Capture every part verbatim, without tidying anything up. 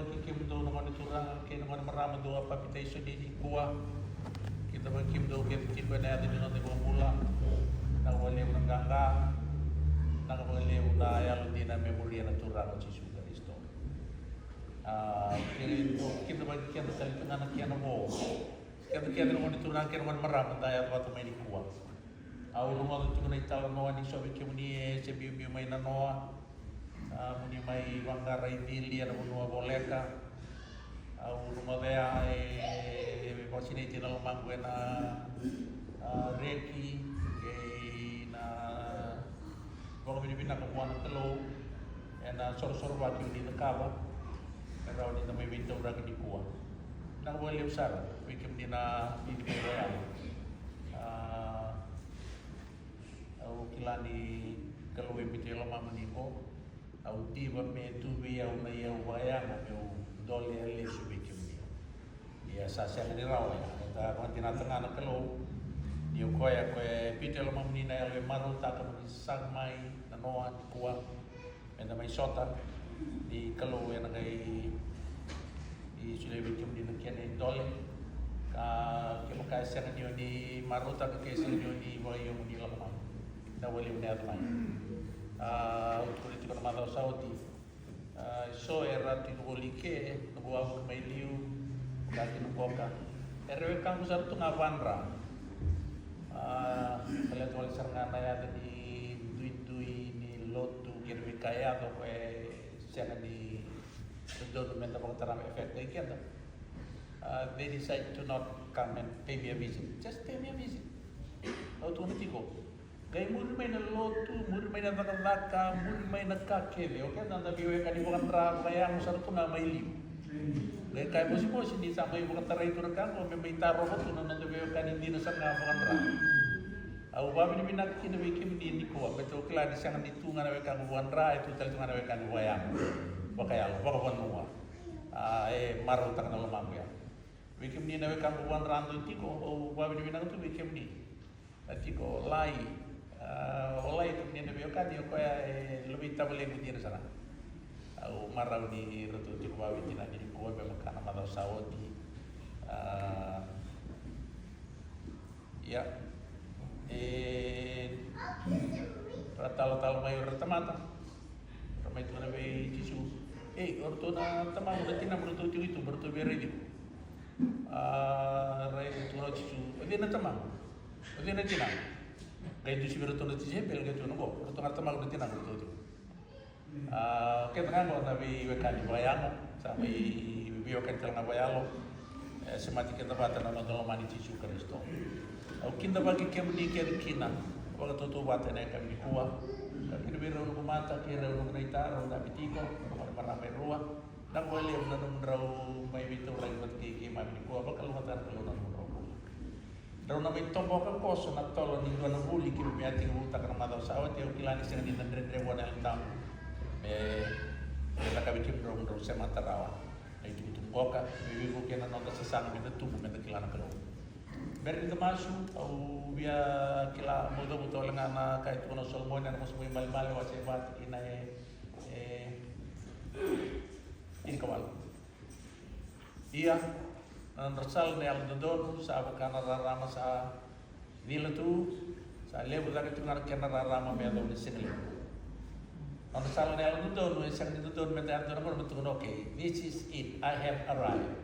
Kemudou na gone turaga kei na gone marama dou a papitaisoni nikua. Kidavaki kemudou kece tiko ena yaca ni noda iVakabula. Vinaka vakalevu na qaqa. Vinaka vakalevu na yalodina me muria na Turaga o Jisu Karisito. A, kidavaki keda tale tu ga na kena vo. Keda kece na gone turaga kei na gone marama da yaco vata mai nikua. Au rogoca tiko na italanoa ni so vei kemuni e se biubiu mai na noa. A, mo ni mai vaqara i cili ena vanua voleka. Au rogoca ya e vakasinaiti na lomaqu ena, a, reki kei na vakavinavinaka vua na Kalou ena sorosorovaki o ni cakava me rawa ni da mai veitauraki nikua. Vinaka vakalevu sara vei kemuni na cici mai vayalo. A, au kila ni Kalou e biuta e lomamuni qo. Au diva me tu vei au na iyau vakayago meu dolea lesu vei kemuni. Ia sa sega ni rawa ya, eda vakadinata ga na Kalou ni o koya ko e biuta e lomamuni na yalo e marautaka mo ni saga mai na noa nikua. Meda mai sota ni Kalou ena qai solia vei kemuni na kena idole. Ka kevaka e sega ni o ni marautaka, ke sega ni o ni vakaio mo ni lako mai, na vakalevu na yaco mai. A, au tukuna tiko na macawa sa oti. A, so era tu i Voli ke, noqu a vuki mai liu, ka kina qoka. Era wekaqu sara tu ga vadra. A, baleta wale sara ga na yaca ni duidui ni lotu kei na veika e yaco ko e sega ni dodonu meda vakatara me affect-taki keda. A, they decide to not come and pay me a visit. Just pay me a visit. Au tukuna tiko. Qai muri mai na lotu, muri mai na cakacaka, muri mai na ka kece. O keda da veiwekani vakadra vakayago sara tu ga mai liu. Qai kaya mosimosi ni sa mai vakatarai tu na ka qo me mai tarova tu na noda veiwekani dina sara ga vakadra. Au vakavinavinaka kina vei kemuni nikua, baleta au kila ni sega ni tu ga na wekaqu vakadra, e tu tale tu ga na wekaqu vakayago, vakayalo, vakavanua. A, e marautaka na lomaqu ya. Vei kemuni na wekaqu vakadra dou tiko, au vakavinavinaka tu vei kemuni. A tiko Lai, a, o Lai kemuni na veiwekani, o koya e luve i tavalequ dina sara. Au marau ni ratou tiko vakaveitinani nikua me vaka na macawa sa oti. A, ia. E, ra talatala mai o ira na tamata. Ra mai tukuna vei Jisu. Ei, o ratou na tamamu na tinamu ratou tiko i tuba, ratou via raici iko. A, rai tukuna o Jisu, o cei na tamamu? O cei na tinamu? Qai dusi vei ratou na tisaipeli, qai tukuna qo, o ratou ga na tamamu na tinamu ratou tiko. A, keda ga qo na veiwekani vakayago, sa mai veiwekani tale ga vakayalo. E semati keda vata na noda lomani Jisu Karisito. Au kidavaki kemuni kece kina, vakatautauvata ena yakavi nikua. Ka kina vei rau noqu mata, kei rau noqu naita, rau dabe tiko, rau marama e rua. Vinaka vakalevu na nomudrau mai veitauraki vata kei keimami nikua, vakalougatataka na Kalou na nomudrau bula. Drau na mai toboka koso na tolo ni dua na vuli keimami a tekivutaka na macawa sa oti, au kila ni sega ni na dredre vua na Yalo Tabu me, me cakavi kemudrau, drau semata rawa na itukutuku qoka, me veivuke na noda sasaga, meda tubu, meda kila na Kalou. Bera ni da masu, au via kila, au cavuta wale ga na ka e tukuna o Solomoni ena Vosa Vakaibalebale, wase va, tikina e, e, tinikawalu. Ia, na nodra sala na yalododonu sa vaka na rarama sa cila tu, sa levu cake tu ga na kena rarama me yacova na siga levu. Na nodra sala na yalododonu, e sega ni dodonu meda yacova na gauna me tukuna, okay, this is it, I have arrived.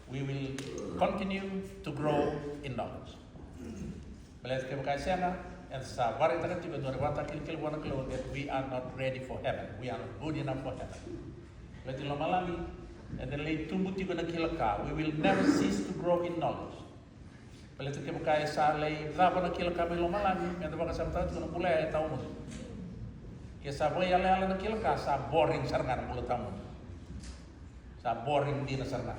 We will continue to grow in knowledge. Baleta kevaka e sega, eda sa vakaraitaka tiko e dua na ivakatakilakila vua na Kalou that we are not ready for heaven. We are not good enough for heaven. Baleta i lomalagi, eda lai tubu tiko ena kila ka. We will never cease to grow in knowledge. Baleta kevaka e sa lai cava na kila ka mai lomalagi, meda vakasamataka tiko na bula ya e tawamudu. Ke sa vakaiyalayala na kila ka, sa boring sara ga na bula tawamudu. Sa boring dina sara ga.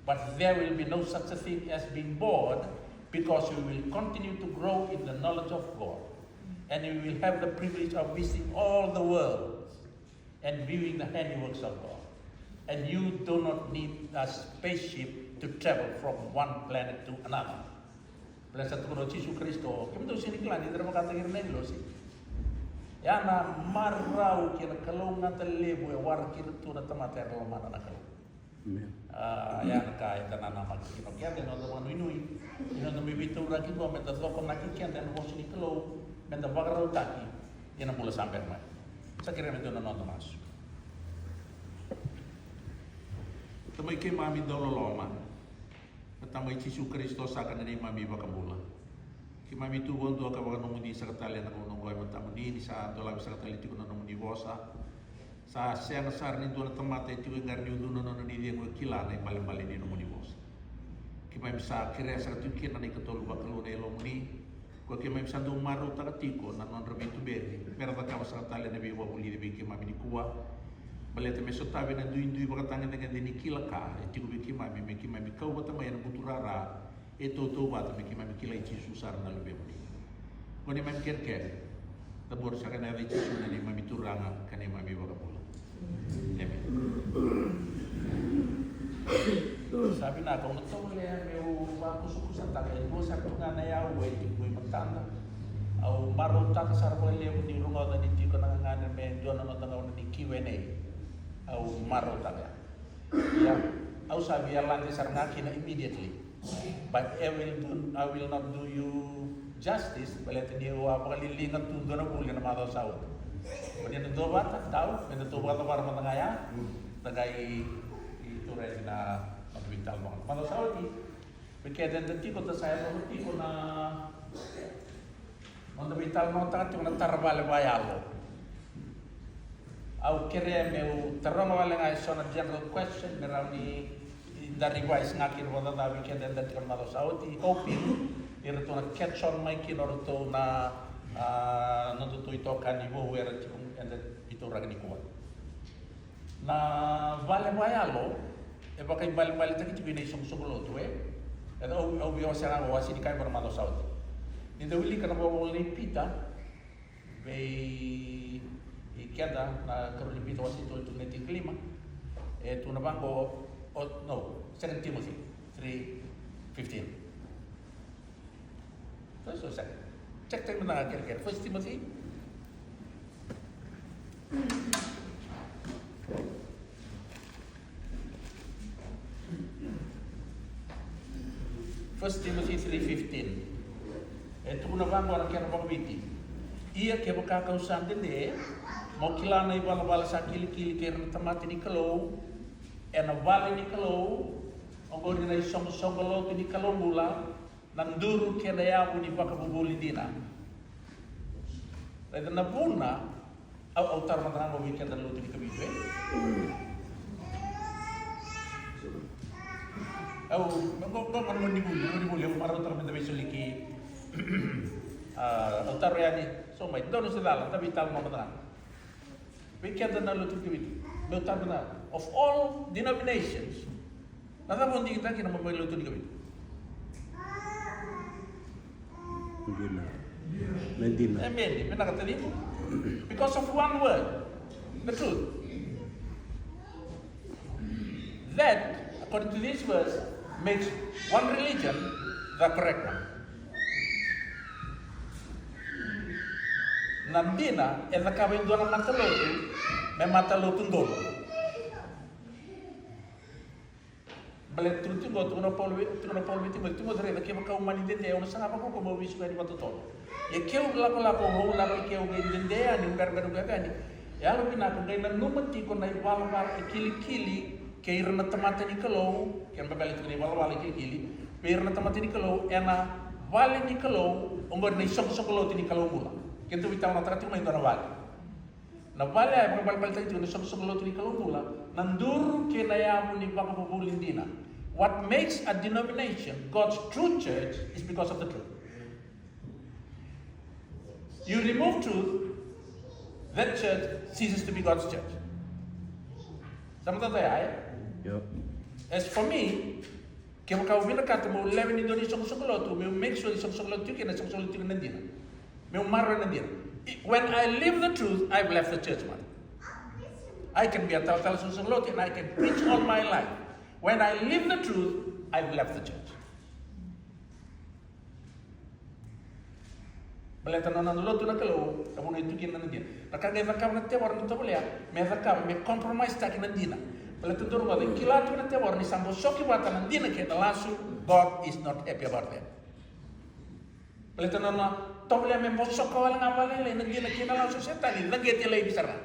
But there will be no such a thing as being bored, because we will continue to grow in the knowledge of God. And we will have the privilege of visiting all the worlds and viewing the handiworks of God. And you do not need a spaceship to travel from one planet to another. Baleta sa tukuna o Jisu Karisito, kemudou sega ni kila ni da na vakataki ira na agilosi. Ya na marau kei na kalougata levu e waraki ira tu na tamata era lomana na Kalou. Amen. A, ya na ka eda nanamaki kina o keda ena noda vakanuinui, ena noda mai veitauraki qo, meda cokonaki keda ena vosa ni Kalou, meda vakarautaki ena bula sa bera mai. Sa kerea me dua na noda masu. Tamai keimami dau loloma, na Tamai Jisu Karisito saka na neimami iVakabula. Keimami tu vakadua ka vakanomodi saka tale ena gauna oqo e matamuni, ni sa dolavi saka tale tiko na nomuni vosa. Sa sega sara ni dua na tamata e tiko e qara ni ucuna na nona icegu e kila na ibalebale ni nomuni vosa. Keimami sa kerea saka tiko kina na ikatolu vakalou na Yalomuni, koya keimami sa dau marautaka tiko na nodra veituberi mera cakava saka tale na veivakavulici vei keimami nikua. Baleta me sotavi na duidui vakatagedegede ni kila ka e tiko vei keimami, me keimami kau vata mai ena buturara e tautauvata, me keimami kilai Jisu sara na Luvemuni. Ko neimami kerekere, cabori saka ena yaca i Jisu na neimami Turaga ka neimami iVakabula. Amen. Sa vinaka, au na tovolea meu vakusakusataka e dua sara tu ga na iyau e tiko i matada. Au marautaka sara vakalevu niu rogoca ni tiko na gagadre me dua na noda gauna ni Q and A. Au marautaka. Ia, au sa via lade sara ga kina immediately. But I will do, I will not do you justice, baleta niu a vakaliliga tu dua na vuli ena macawa sa oti. Ko ni na duavata, dau, me datou vakacavara mada ga ya, da qai, i, tura yani na noda veitalanoa. Macawa sa oti, vei keda eda tiko, da sa yaco tiko na noda veitalanoataka tiko na tara vale vakayalo. Au kerea meu taroga wale ga e so na general question me rawa ni da revise ga kina vakacaca vei keda eda tiko na macawa sa oti, hoping ni ratou na catch on mai kina o ratou na, a, nodatou itokani vou era tiko eda itauraka nikua. Na vale vakayalo e vakaibalebaletaki tiko ina isoqosoqo lotu, e? E au, au via wasea ga, au a sega ni kaya qo na macawa sa oti. Ni da wilika na vola nei Pita vei keda, na karua ni Pita wase tolu, tikina tinikalima. E tukuna vaqo, o, no, Second Timothy three fifteen. First or second? Check tiko mada ga, kerekere. First Timothy. First Timothy three fifteen. E tukuna vaqo na kena vakaviti: Ia kevaka kau sa dede, mo kila na ivalavala sa kilikili kei ira na tamata ni Kalou, ena vale ni Kalou, oqori na isoqosoqo lotu ni Kalou bula, na duru kei na yavu ni vakavuvuli dina. Raica na vuna, au, au taro mada ga vei keda na lotu ni Kavitu, e? Au, qo, qo, qo, ni vuli, ni vuli, au marautaka meda veisoliki. A, au taro yani, so mai, donu se cala, da veitalanoa mada ga. Vei keda na lotu ni Kavitu, meu taro mada ga, of all denominations, na cava o digitaka kina mo mai lotu ni Kavitu? Dina. Na dina. Amen. Vinaka taciqu. Because of one word, the truth. That, according to this verse, makes one religion the correct one. Na dina e cakava e dua na matalotu me matalotu donu. Baleta tukuna tiko, tukuna o Paula vei, tukuna o Paula vei Timoci, Timoci, raica, kevaka au mani dede, au na saga vakaukauwa meu veisiko yani vakatotolo. Ia keu lakolako, au lako i keu qai dede yani, au berabera ni qai yani. Yalovinaka qai nanuma tiko na ivalavala e kilikili kei ira na tamata ni Kalou, kena ibalebale tiko na ivalavala e kilikili vei ira na tamata ni Kalou, ena vale ni Kalou, oqori na isoqosoqo lotu ni Kalou bula. Keitou veitalanoataka tiko mai e dua na vale. Na vale ya e vakaibalebale tiko na isoqosoqo lotu ni Kalou bula, na duru kei na yavu ni vakavuvuli dina. What makes a denomination God's true church is because of the truth. You remove truth, that church ceases to be God's church. Sa matata ya, e? Yep. As for me, kevaka au vinakata meu lewe ni dua na isoqosoqo lotu, meu make sure isoqosoqo lotu tiko kina, isoqosoqo lotu tiko na dina. Meu maroroya na dina. I, when I live the truth, I've left the church, man. I can be a talatala isoqosoqo lotu and I can preach all my life. When I live the truth, I've left the church. Baleta na nona lotu na Kalou, e vuna e tu kina na dina. Na ka qai cakava na tevoro na tovolea, me cakava, me compromise taki na dina. Baleta dou rogoca, e kila tu na tevoro ni sa bosoki vata na dina kei na lasu, God is not happy about that. Baleta na nona tovolea me bosoka wale ga vakalailai na dina kei na lasu o Setani, caqeti laivi sara ga.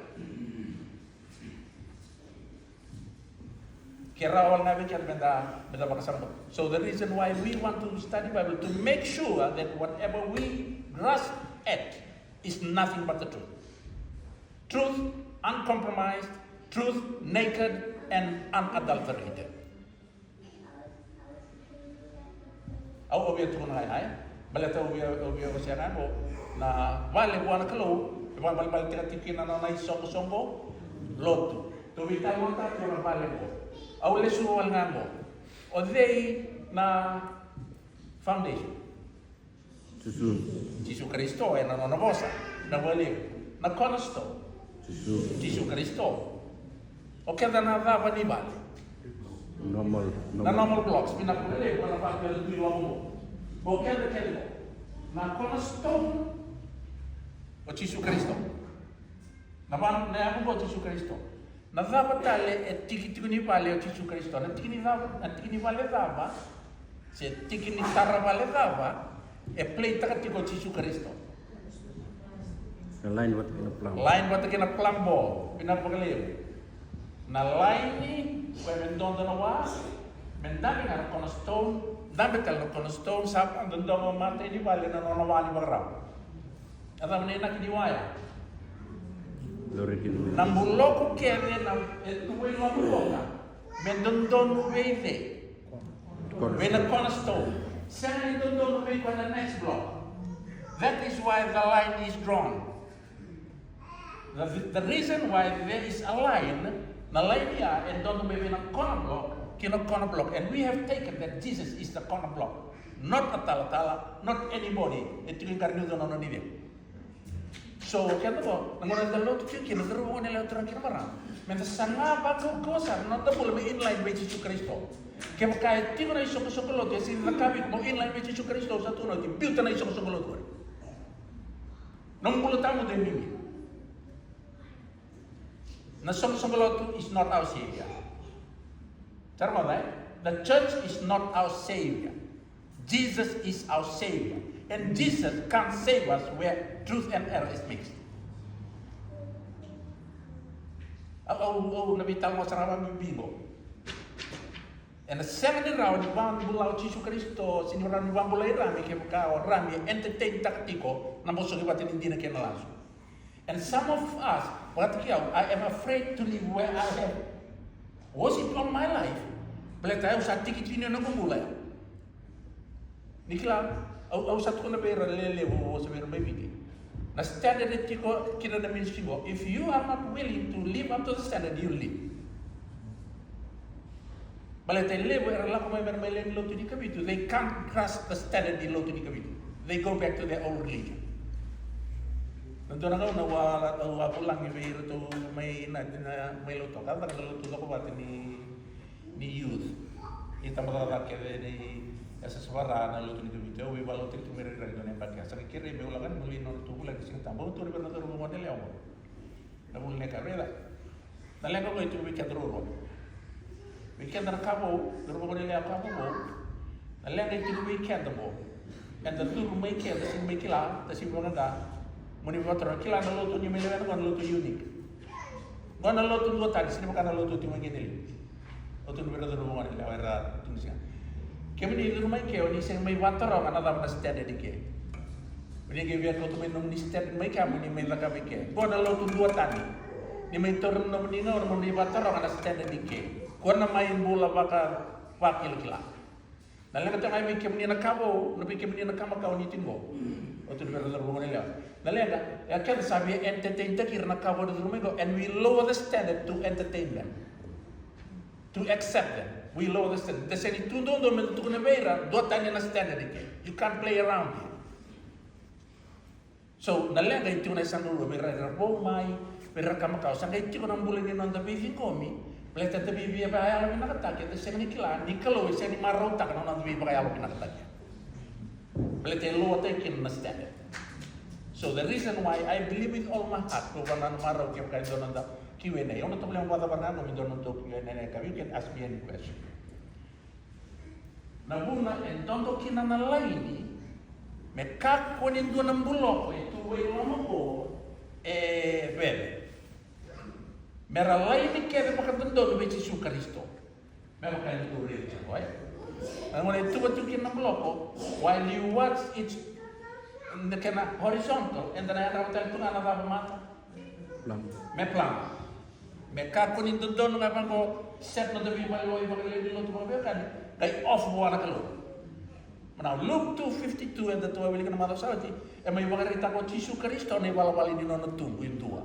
Ke rawa wale ga vei keda meda, meda vakasama. So the reason why we want to study Bible, to make sure that whatever we grasp at is nothing but the truth. Truth uncompromised, truth naked and unadulterated. Au, au via tukuna ga ya, e? Baleta au via, au via wasea ga qo, na vale vua na Kalou e vakavalevaleka tiko kina na nona isoqosoqo lotu. Tou veitalanoataka tiko na vale qo. Au lesu wale ga qo. O cei na foundation? Jisu. Jisu Karisito, ena nona vosa na vakalevu. Na cornerstone. Jisu. Jisu Karisito. O keda na cava ni vale? Normal, na normal blocks, vinaka vakalevu, na vatu ena tui wavovo. O keda kece qo, na cornerstone o Jisu Karisito. Na va, na yavu qo o Jisu Karisito. Na cava tale e tiki tiko ni vale o Jisu Karisito? Na tiki ni cava, na tiki ni vale cava, se tiki ni tara vale cava e play taka tiko o Jisu Karisito? Na line vata kei na plumb. Line vata kei na plumb ball, vinaka vakalevu. Na line koya me dodo na wa, me dabe ga na cornerstone, dabe tale na cornerstone, sa dodonu matai ni vale na nona wa ni vakarau. A cava na inaki ni wa ya? Na buloko kece na e tu vei na buloko me dodonu vei cei? Vei na cornerstone. Sega ni dodonu vei koya na next block. That is why the line is drawn. The, the reason why there is a line, na line ya e dodonu mai vei na corner block ki na corner block, and we have taken that Jesus is the corner block, not a talatala, not anybody. E tiko i qara ni uca na nona icegu. So keda qo, na gauna eda lotu tiko kina, cauravou, goneyalewa, turaga kei na marama, meda saga vakaukauwa sara na noda bula me in line vei Jisu Karisito. Kevaka e tiko na isoqosoqo lotu e sega ni cakava vei iko mo in line vei Jisu Karisito, au sa tukuna oti, biuta na isoqosoqo lotu qori. Nomu bula tawamudu e bibi. Na soqosoqo lotu is not our savior. Tara mada, e? The church is not our savior. Jesus is our savior. And Jesus can't save us where truth and error is mixed. Au, au, au na veitalanoa sara ga vakabibi qo. Ena sega ni rawa ni vakabula o Jisu Karisito, se ni rawa ni vakabulai Rami kevaka o Rami e entertain taka tiko na bosoki vata ni dina kei na lasu. And some of us, vakataki au, I am afraid to live where I have worship all my life. Baleta au sa tiki tiko ni noqu bula ya. Ni kila, au, au sa tukuna vei ira lelevu, au vosa vei ira mai Viti. Na standard e tiko kina na ministry qo. If you are not willing to live up to the standard, you leave. Baleta e levu era lako mai mera mai lewe ni lotu ni Kavitu, they can't grasp the standard ni lotu ni Kavitu. They go back to their old religion. Na dua na gauna au a, au a vulagi vei iratou mai na, na, mai Lautoka, a caka na lotu cokovata ni, ni youth. Ni tabacakacaka kece ni yasayasa vaka na lotu ni Kavitu. Au veivakalotutaki tu mai rairai dua na yabaki. A sa qai kerei meu lako yani meu lai nodratou vulagi Siga Tabu. Au tukuna vei ira na cauravou goneyalewa qo. Na vuli na ka raica. Na leqa qo e tiko vei keda ruarua. Vei keda na ka vou, cauravou goneyalewa, ka vou. Na leqa e tiko vei keda qo. Eda curu mai ke, da sega ni mai kila, da sega ni vakaqa. Mo ni vakataroga, kila na lotu ni mai lewena qo na lotu unique. Qo na lotu duatani, sega ni vaka na lotu tiko mai qo e Delhi. Au tukuna vei ira na cauravou goneyalewa era tu ni siga. Kemuni curu mai ke, o ni sega ni mai vakataroga na cava na standard i ke. O ni qai via kauta mai nomuni standard mai ke, mo ni mai cakava i ke. Qo na lotu duatani. Ni mai taura na nomuni gauna mo ni vakataroga na standard i ke. Ko na mai bula vaka, vakilakila. Na leqa tale ga vei kemuni na ka vou, na vei kemuni na ka makawa ni tiko qo. Au tukuna vei ira na cauravou goneyalewa. Na leqa, e a keda sa via entertain taki ira na ka vou era curu mai qo, and we lower the standard to entertain them. To accept them. We lower the standard. Da sega ni tu duadua meda tukuna vei ira, duatani na standard i ke. You can't play around here. So, na leqa e tiko na yasana ruarua, vei ira era vou mai, vei ira ka makawa. Sa qai tiko na bula ni noda veiciqomi, baleta da veivakayalovinakataki, da sega ni kila ni Kalou e sega ni marautaka na noda veivakayalovinakataki. Baleta e lower taki kina na standard. So the reason why I believe with all my heart, ko vana na marau ke vaka e dua na noda Q and A. Au na tovolea vata vata na noda noda Q and A, you can ask me any question. Na vuna e dodo kina na laini, me kakua ni dua na buloko e tu vei loma ko e veve. Me ra laini kece vakadodonu vei Jisu Karisito. Me vaka e tu vei Jisu, e? Na gona e tuva tu kina na buloko, while you watch it, na kena horizontal, eda na yadrava tale tu ga na cava mata. Plan. Me plan. Me kakua ni dodonu ga vaqo, set noda veivale o ivakalevu ni lotu vakaveiwekani, qai off vua na Kalou. Now, Luke two fifty-two, eda tou wilika na macawa sa oti, e mai vakaraitaka o Jisu Karisito na ivalavala ni nona tubu e dua.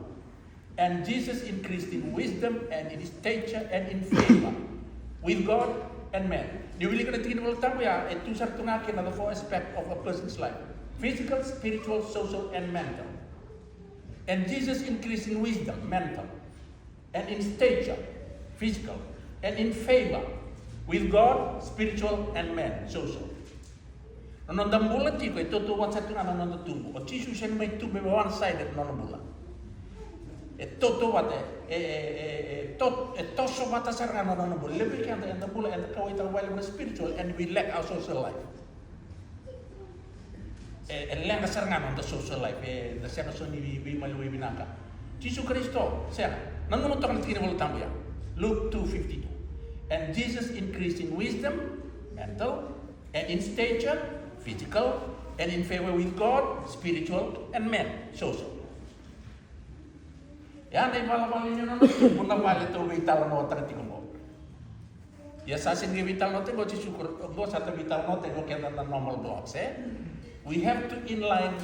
And Jesus increased in wisdom and in stature and in favor with God and men. Ni wilika na tiki ni Volatabu ya, e tu sara tu ga kina the four aspect of a person's life. Physical, spiritual, social, and mental. And Jesus increased in wisdom, mental, and in stature, physical, and in favor with God, spiritual, and men, social. Na noda bula tiko e tautauvata sara tu ga na noda tubu. O Jisu sega ni mai tubu e one sided na nona bula. E tautauvata, e, e, e, e, to, e toso vata sara ga na nona bula. Levu vei keda eda bula, eda kauwaitaka vakalevu na spiritual, and we lack our social life. E, e leqa sara ga na noda social life, e, da sega so ni vei, veimaliwai vinaka. Jisu Karisito, sega. Nanuma toka na tiki ni Volatabu ya. Luke two fifty-two. And Jesus increased in wisdom, mental, and in stature, physical, and in favor with God, spiritual, and men, social. Ya na ivalavala ni nona tubu na vale tou veitalanoataka tiko qo. Ia sa sega ni veitalanoataka qo Jisu Karisito, qo sa ta veitalanoataka qo keda na normal blocks, e? We have to inline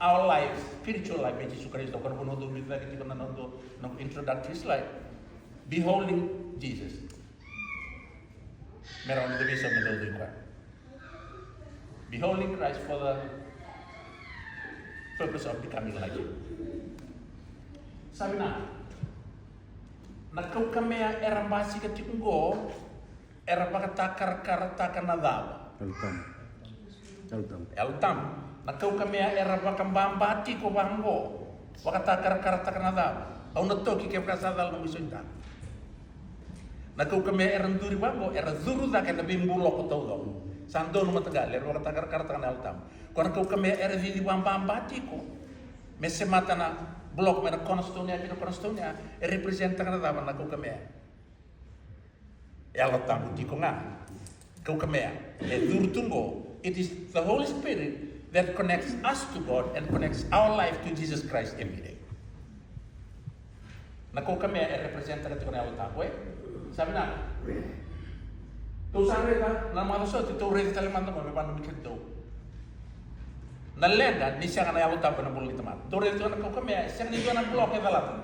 our life, spiritual life, e Jisu Karisito, ko na vanua dou mai cake tiko na noda, na introductory slide. Beholding Jesus. Me rawa ni da veisaumi dau dui koya. Beholding Christ for the purpose of becoming like him. Sa vinaka. Na kaukamea era basika tiko qo, era vakatakarakarataka na cava? Yalo Tabu. Yalo Tabu. Yalo Tabu. Na kaukamea era vakababa tiko vaqo, vakatakarakarataka na cava? Au na toki kevaka sa cala na muisoi tana. Na kaukamea era duri vaqo, era curu cake na veibuloko taucoko. Sa donu mataqali, era vakatakarakarataka na Yalo Tabu. Ko na kaukamea era cici vababa tiko. Me semata na block, me na cornerstone ya, me na cornerstone ya, e representaka na cava na kaukamea? Yalo Tabu tiko ga. Kaukamea e curu tu qo, it is the Holy Spirit that connects us to God and connects our life to Jesus Christ every day. Na kaukamea e representaka tiko na Yalo Tabu, e? Sa vinaka. Tou sa raica na macawa sa oti, tou raica tale mada qo me vanumi keda tou. Na leqa ni sega na Yalo Tabu ena bula ni tamata. Tou raica tiko na kaukamea, e sega ni dua na block e calata.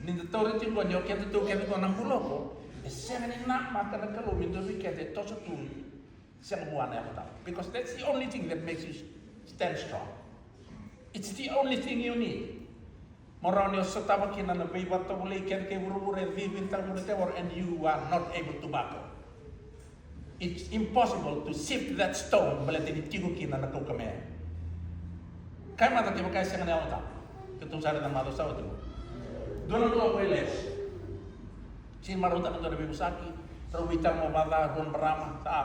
Ni da taura tiko qo, ni o keda tou kece qo na buloko, e sega ni namaka na Kalou me dua vei keda e toso tu. Sega vua na Yalo Tabu. Because that's the only thing that makes you stand strong. It's the only thing you need. Mo rawa ni o sotava kina na veivakatovolei kece kei vuravura e civicitaka na tevoro, and you are not able to buckle. It's impossible to shift that stone, baleta ni tiko kina na kaukamea. Kaya mada kevaka e sega na Yalo Tabu. Keitou sa raica na macawa sa oti qo. Dua na buloko e lesu. Sega ni marautaka dua na veivosaki, rau veitalanoa vakaca, rua na marama, sa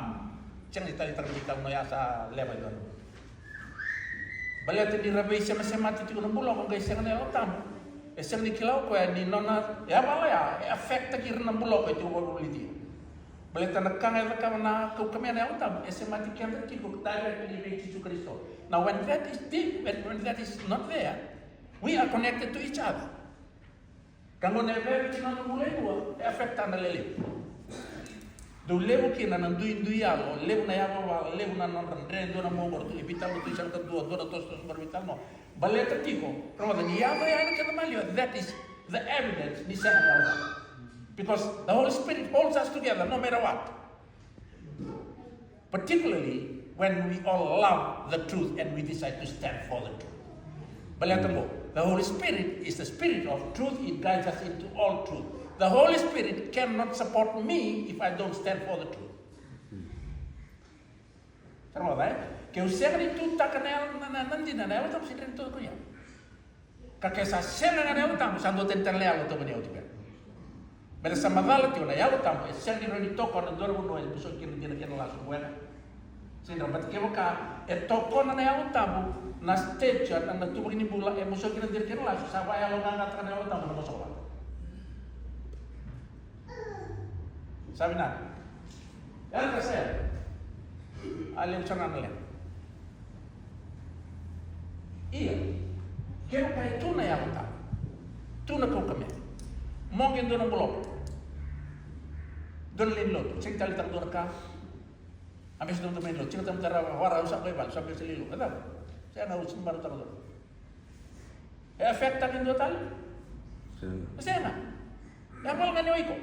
sega ni taleitaka na veitalanoa ya, sa leva i dua na. Baleta ni ra veisemasemati tiko na buloko, qai sega na Yalo Tabu. E sega ni kila o koya ni nona yavala ya e affectaki ira na buloko e tiko vakavulici. Baleta na ka ga e cakava na kaukamea na Yalo Tabu, e semati keda tiko directly vei Jisu Karisito. Now, when that is deep, when, when that is not there, we are connected to each other. Ka gona e veve kina na bula e dua, e affectaka na lelevu. Dau levu kina na duidui yalo, levu na yavavala, levu na nodra dre, dua na moqoro tu, e veitalanoa tu, e sega vakadua, dua na tosotoso qori veitalanoa. Baleta tiko, rogoca, ni yaco ya ena kena maliwa, that is the evidence ni sega na Yalo Tabu. Because the Holy Spirit holds us together no matter what. Particularly when we all love the truth and we decide to stand for the truth. Baleta qo, the Holy Spirit is the spirit of truth, it guides us into all truth. The Holy Spirit cannot support me if I don't stand for the truth. Sa rogoca, e? Keu sega ni tutaka na yalo, na, na, na dina, na Yalo Tabu sega ni rawa ni tokoni au. Ka ke sa sega ga na Yalo Tabu, sa dua tani tale na yalo tokoni au tiko ya. Baleta sa macala tiko na Yalo Tabu e sega ni rawa ni tokona e dua na vanua e musuki kina dina kei na lasu, wena. Sega ni rawa, baleta kevaka e tokona na Yalo Tabu na stature, na, na ituvaki ni bula, e musuki kina dina kei na lasu, sa vakayaloqaqataka na Yalo Tabu na vosa vata. Sa vinaka. Era ka sere. A levu sara na leqa. Ia, kevaka e tu na Yalo Tabu, tu na kaukamea, moqe dua na buloqu, dua na lewe ni lotu, sega ni taleitaka dua na ka. A bese dua na lewe ni lotu, sega ni taleitaka, ra vara, au sa qai vale, sa bese lewe ni lotu, e cava? Sega, au sa marautaka dua. E affect-taki e dua tale? Sega. Sega. E a vale ga ni o iko.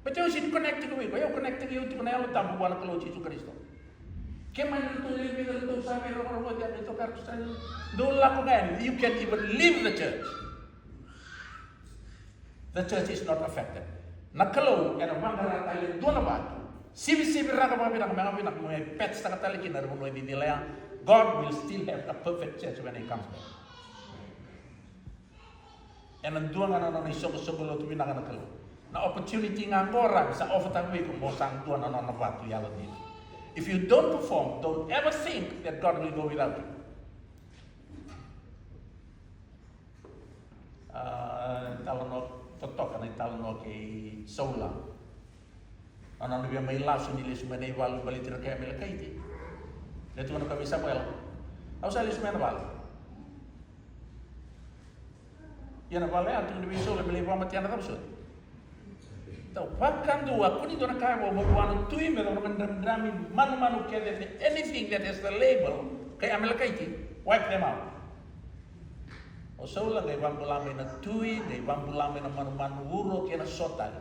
Baleta au sega ni connect-taki o iko. Au connect-taki au tiko na Yalo Tabu vua na Kalou Jisu Karisito. Kemuni na tou lewe vica na tou sa mai rokoroko, oti a tou kara tou sa dou lako ga yani. You can even leave the church. The church is not affected. Na Kalou ena vaqara tale e dua na vatu, sivisiviraka vakavinaka, me vakavinaka, me patch-taka tale kina na vanua e cicila ya. God will still have a perfect church when he comes back. Ena dua ga na nona isoqosoqo lotu vinaka na Kalou. Na opportunity ga oqo rawa ni sa offer-taka vei iko, mo sa dua na nona vatu yalodina. If you don't perform, don't ever think that God will go without you. A, italanoa totoka na italanoa kei Saula. Na nona via mai lasu ni lesu mai na ivalu baleti ira kei Amelekaiti. Lai tukuna o koya vei Samuela, au sa lesu mai na vale. Ia na vale ya, tukuni vei Saula me lai vakamatea na cava soti? Tou vakadua, kua ni dua na ka e vo, mo vua na tui me cava na dramidrami, manumanu kece, anything that has the label kei Amelekaiti, wipe them out. O Saula qai vakabula mai na tui, qai vakabula mai na manumanu, uro kei na so tale.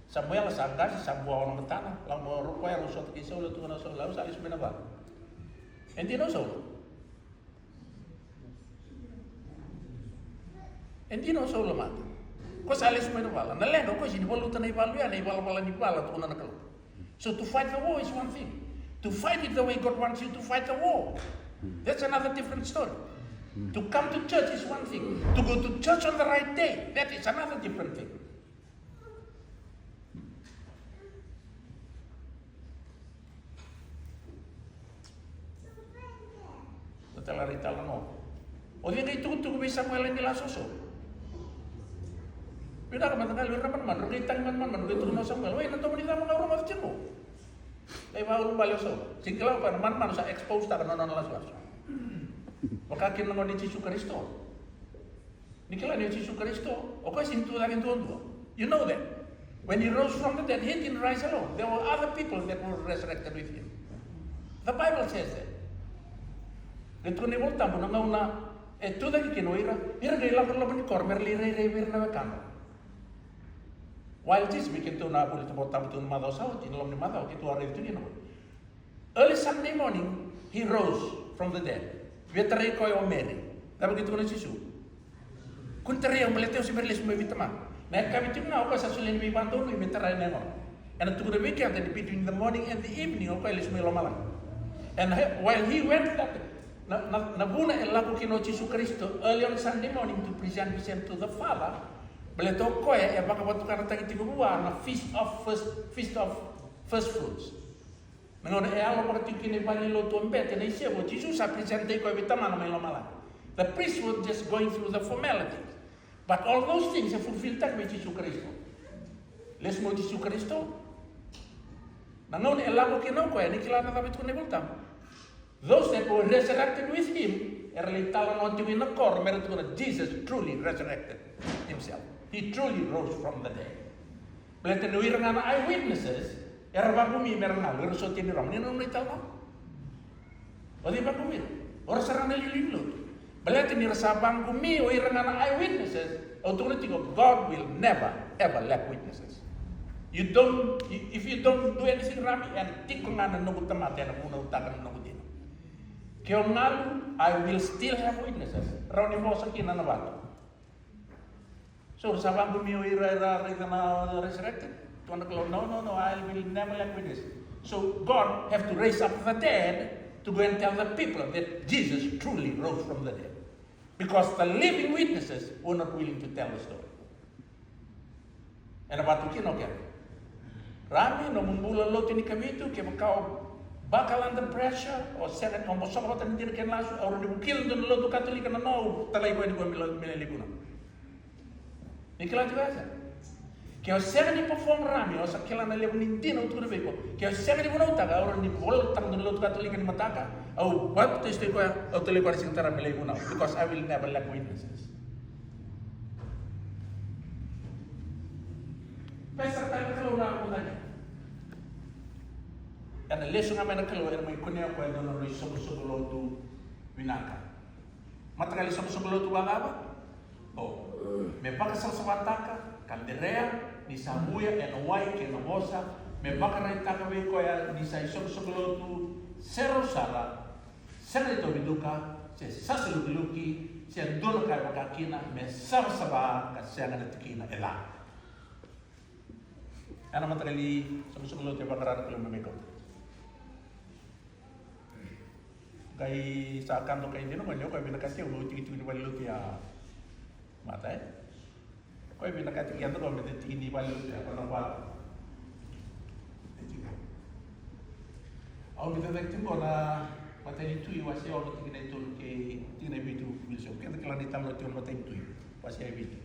Samuela sa qase, sa bua na matana, lako mai o koya, rau sota kei Saula, tukuna o Saula, au sa lesu mai na vale. E dina o Saula? E dina o Saula mada. Ko sa lesu mai na vale. Na leqa, o koya sega ni valuta na ivalu ya, na ivalavala ni vala, tukuna na Kalou. So to fight the war is one thing. To fight it the way God wants you to fight the war, that's another different story. To come to church is one thing. To go to church on the right day, that is another different thing. Na tala rai tala no. O cei qai tukutuku vei Samuela ni lasu o Saula? Vinaka mada ga, o ira na manumanu, ra qai tagi manumanu, qai tukuna o Samuela, oi, na domo ni cava ga au rogoca tiko? Qai vakaulubale o Saula. Sega ni kila o koya na manumanu sa expose-taka na nona lasulasu. Vaka kina na gone i Jisu Karisito. Ni kila ni o Jisu Karisito, o koya sega ni tu cake duadua. You know that. When he rose from the dead, he didn't rise alone. There were other people that were resurrected with him. The Bible says that. Qai tukuna na iVolatabu, na gauna e tu cake kina o ira, ira qai lako i loma ni koro me ra lai rairai vei ira na wekadra. While Jesus, me keitou na vuli tu Volatabu tu na macawa sa oti, na loma ni macawa keitou a raica tu kina. Early Sunday morning, he rose from the dead. Via tarai koya o Meri. Cava e tukuna o Jisu? Kua ni tarai au, baleta au se bera ni lesu mai vei Tamaqu. Na yakavi tiko ga o koya sa solia na veivakadonui me tarai na yagoda. Ena tukuna vei keda ni between the morning and the evening o koya e lesu mai lomalagi. And he, while he went that, na, na, na vuna e lako kina o Jisu Karisito early on Sunday morning to present himself to the Father, baleta o koya e vakavatukanataki tiko vua na feast of first, feast of first fruits. Na gauna e yalovaka tiko kina na valenilotu o Bete na isevu, o Jisu sa present-taki koya vei Tamana mai lomalagi. The priests were just going through the formalities. But all those things e fulfill-taki vei Jisu Karisito. Lesu mai o Jisu Karisito. Na gauna e lako kina o koya, ni kila na cava e tukuna na iVolatabu. Those that were resurrected with him, era lai talanoa tiko ina koro, mera tukuna, Jesus truly resurrected himself. He truly rose from the dead. Baleta ni o ira ga na eyewitnesses, era vaqumi mera galu, era sotia ni Roma. Ni na nona italanoa. O cei vaqumi ira? O ira sara na iliuliu ni lotu. Baleta ni ra sa vaqumi o ira ga na eyewitnesses, au tukuna tiko, God will never ever lack witnesses. You don't, if you don't do anything, Rami, ena tiko ga na noqu tamata ena vunautaka na noqu dina. Ke o galu, I will still have witnesses. Rawa ni vosa kina na vatu. So, sa vaqumi o ira era raica na resurrected. Tukuna na Kalou, no, no, no, I will never lack witness. So, God have to raise up the dead to go and tell the people that Jesus truly rose from the dead. Because the living witnesses were not willing to tell the story. Ena vatu kina o keda. Rami, nomu bula lotu ni kavitu, kevaka o buckle under pressure, o sega, o bosova vata ni dina kena lasu, au rawa ni vukila dua na lotu Katolika na noa, au talai koya ni koya me lai, me lai vunau. Ni kila tiko ya sa. Ke o sega ni perform, Rami, o sa kila na levu ni dina au tukuna vei iko. Ke o sega ni vunautaka, au rawa ni volitaka dua na lotu Katolika ni mataka, au baptize tiko koya, au talai koya na siga tara me lai vunau. Because I will never lack witnesses. Pesa tale na Kalou na vunau. Ena lesu ga mai na Kalou, ena mai kunea koya e dua na nona isoqosoqo lotu vinaka. Mataqali soqosoqo lotu vakacava? O, me vakasavasavataka, ka derea ni sa vuya ena wai kei na vosa, me vakaraitaka vei koya ni sa isoqosoqo lotu serau sara, sega ni tauvi duka, se sasa lukiluki, se dua na ka e vaka kina, me savasava ka sega na tikina e ca. Ena mataqali soqosoqo lotu e vaqara na Kalou me mai kauta. Qai sa ka dokai dina, qai o koya vinakati au meu tikitiki ni valenilotu ya. Mata e? Koya vinakati keda qo me tiki ni valenilotu ya, qo na vale. Au ni tiki qo na Matai ni Tui wase ono tikina e tolu kei tikina e vitu. Keda kila ni talo tiko na Matai ni Tui wase e vitu.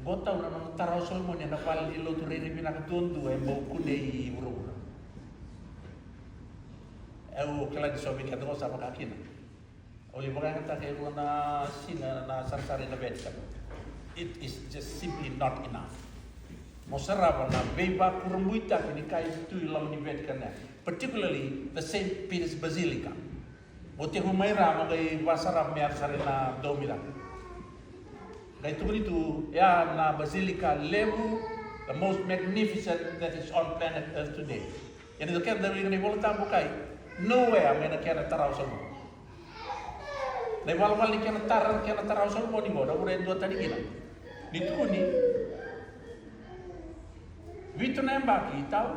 Qo tau na nona tara o Solomoni ena vale ni lotu rairai vinaka duadua e bau kunei vuravura. Au kila ni so vei keda qo sa vaka kina. Au lai vakayagataka e rua na siga na sarasara ena Vatican. It is just simply not enough. Mo sarava na veivakurabuitaki ni ka e tu i loma ni Vatican ya, particularly the Saint Peter's Basilica. Mo tekivu mai ra mo qai vasarava me yaco sara ina domi cake. Qai tukuni tu ya na basilica levu, the most magnificent that is on planet Earth today. Ia ni keda wilika na iVola Tabu, kai nowhere mai na kena tara o Solomoni. Na ivalavala ni kena tara, kena tara o Solomoni qo, na vuna e dua tani kina. Ni tukuni vitu na yabaki, tau?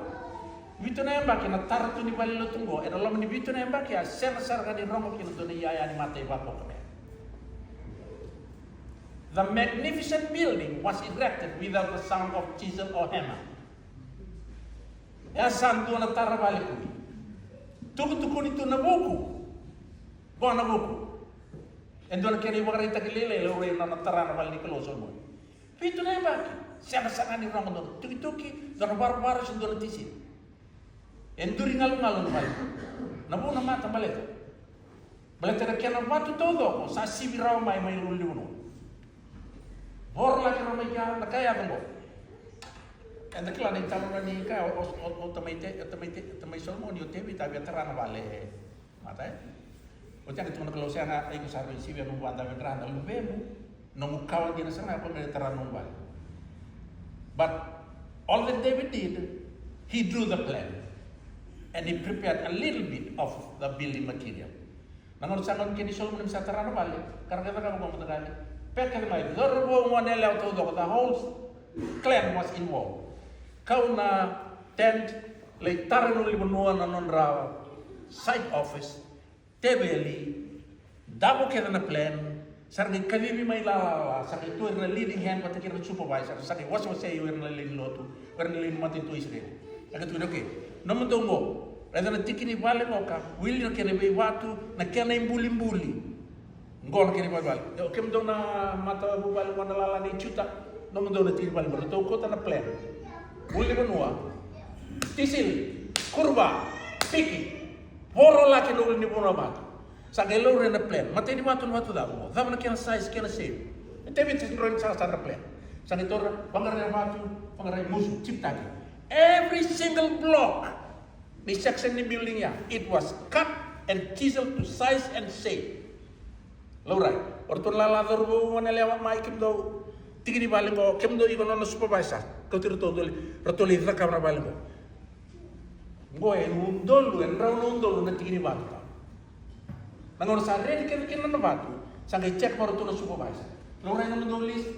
Vitu na yabaki na tara tu ni valenilotu qo, ena loma ni vitu na yabaki a sega sara ga ni rogo kina dua na iyaya ni mata e vakaukamea. The magnificent building was erected without the sound of chisel or hammer. E a sa dua na tara vale kuni. Tukutukuni tu na vuku. Qo na vuku. E dua na kena ivakaraitaki lailai, laurai na nona tara na vale ni Kalou o Solomoni. Vitu na yabaki, sega sara ga ni rogo dua na tukituki, dua na varavara se dua na tisini. E duri galugalu na vale. Na vuna mata baleta, baleta na kena vatu taucoko sa sivi rawa mai mai lulu ni vanua. Vorolaki rawa mai kea na ka e yaco qo. Eda kila na italanoa ni ka o, o, o, o tamai Te-, o tamai Te-, o tamai Solomoni, o Tevita, a via tara na vale. Mata e? Oti ya qai tukuna na Kalou, sega, iko sa rui sivia nomu vada, vedra na luvemu, nomu kawa dina sara ga, ko me tara nomu vale. But all that David did, he drew the plan and he prepared a little bit of the building material. Na gauna sa gauna kina i Solomoni me sa tara na vale, ka ra qai cakava qo, mataqali, peke mai cauravou, gone yalewa taucoko, the whole clan was involved. Kau na tent, lai tara na ulunivanua na nodra side office, teveli, davo kece na plan, sa ra qai kacivi mai lalala, sa qai tu o ira na leading hand vata kei ira na supervisor, sa qai wasewasei o ira na lewe ni lotu, o ira na lewe ni matanitu o Isireli. A qai tukuni, okay, nomudou qo, raica na tiki ni vale qo ka wili na kena veivatu, na kena ibulibuli. Qo na kena ivakavuvale. Io, kemudou na matavuvale qo na lala nei Juta, nomudou na tiki ni vale qo, ratou kauta na plan. Ulunivanua, tisili, kuruva, piki, vorolaki na ulunivanua vatu. Sa qai laurai na plan. Matai ni vatu na vatu cava qo? Cava na kena size, kena shape? E Tevita sa qai sara na plan. Sa qai taura, vaqarai vatu, vaqarai musu, jipitaki. Every single block ni section ni building ya, it was cut and chiseled to size and shape. Laurai, o ratou na lala, cauravou, gone yalewa, mai kemudou, tiki ni vale qo, kemudou iko na nona supervisor, kauti iratou, dou lai, ratou lai cakava na vale qo. Qo e udolu, e drau na udolu na tiki ni vatu. Na gauna sa ready kece kina na vatu, sa qai check vei iratou na supervisor. Laurai nomudou list,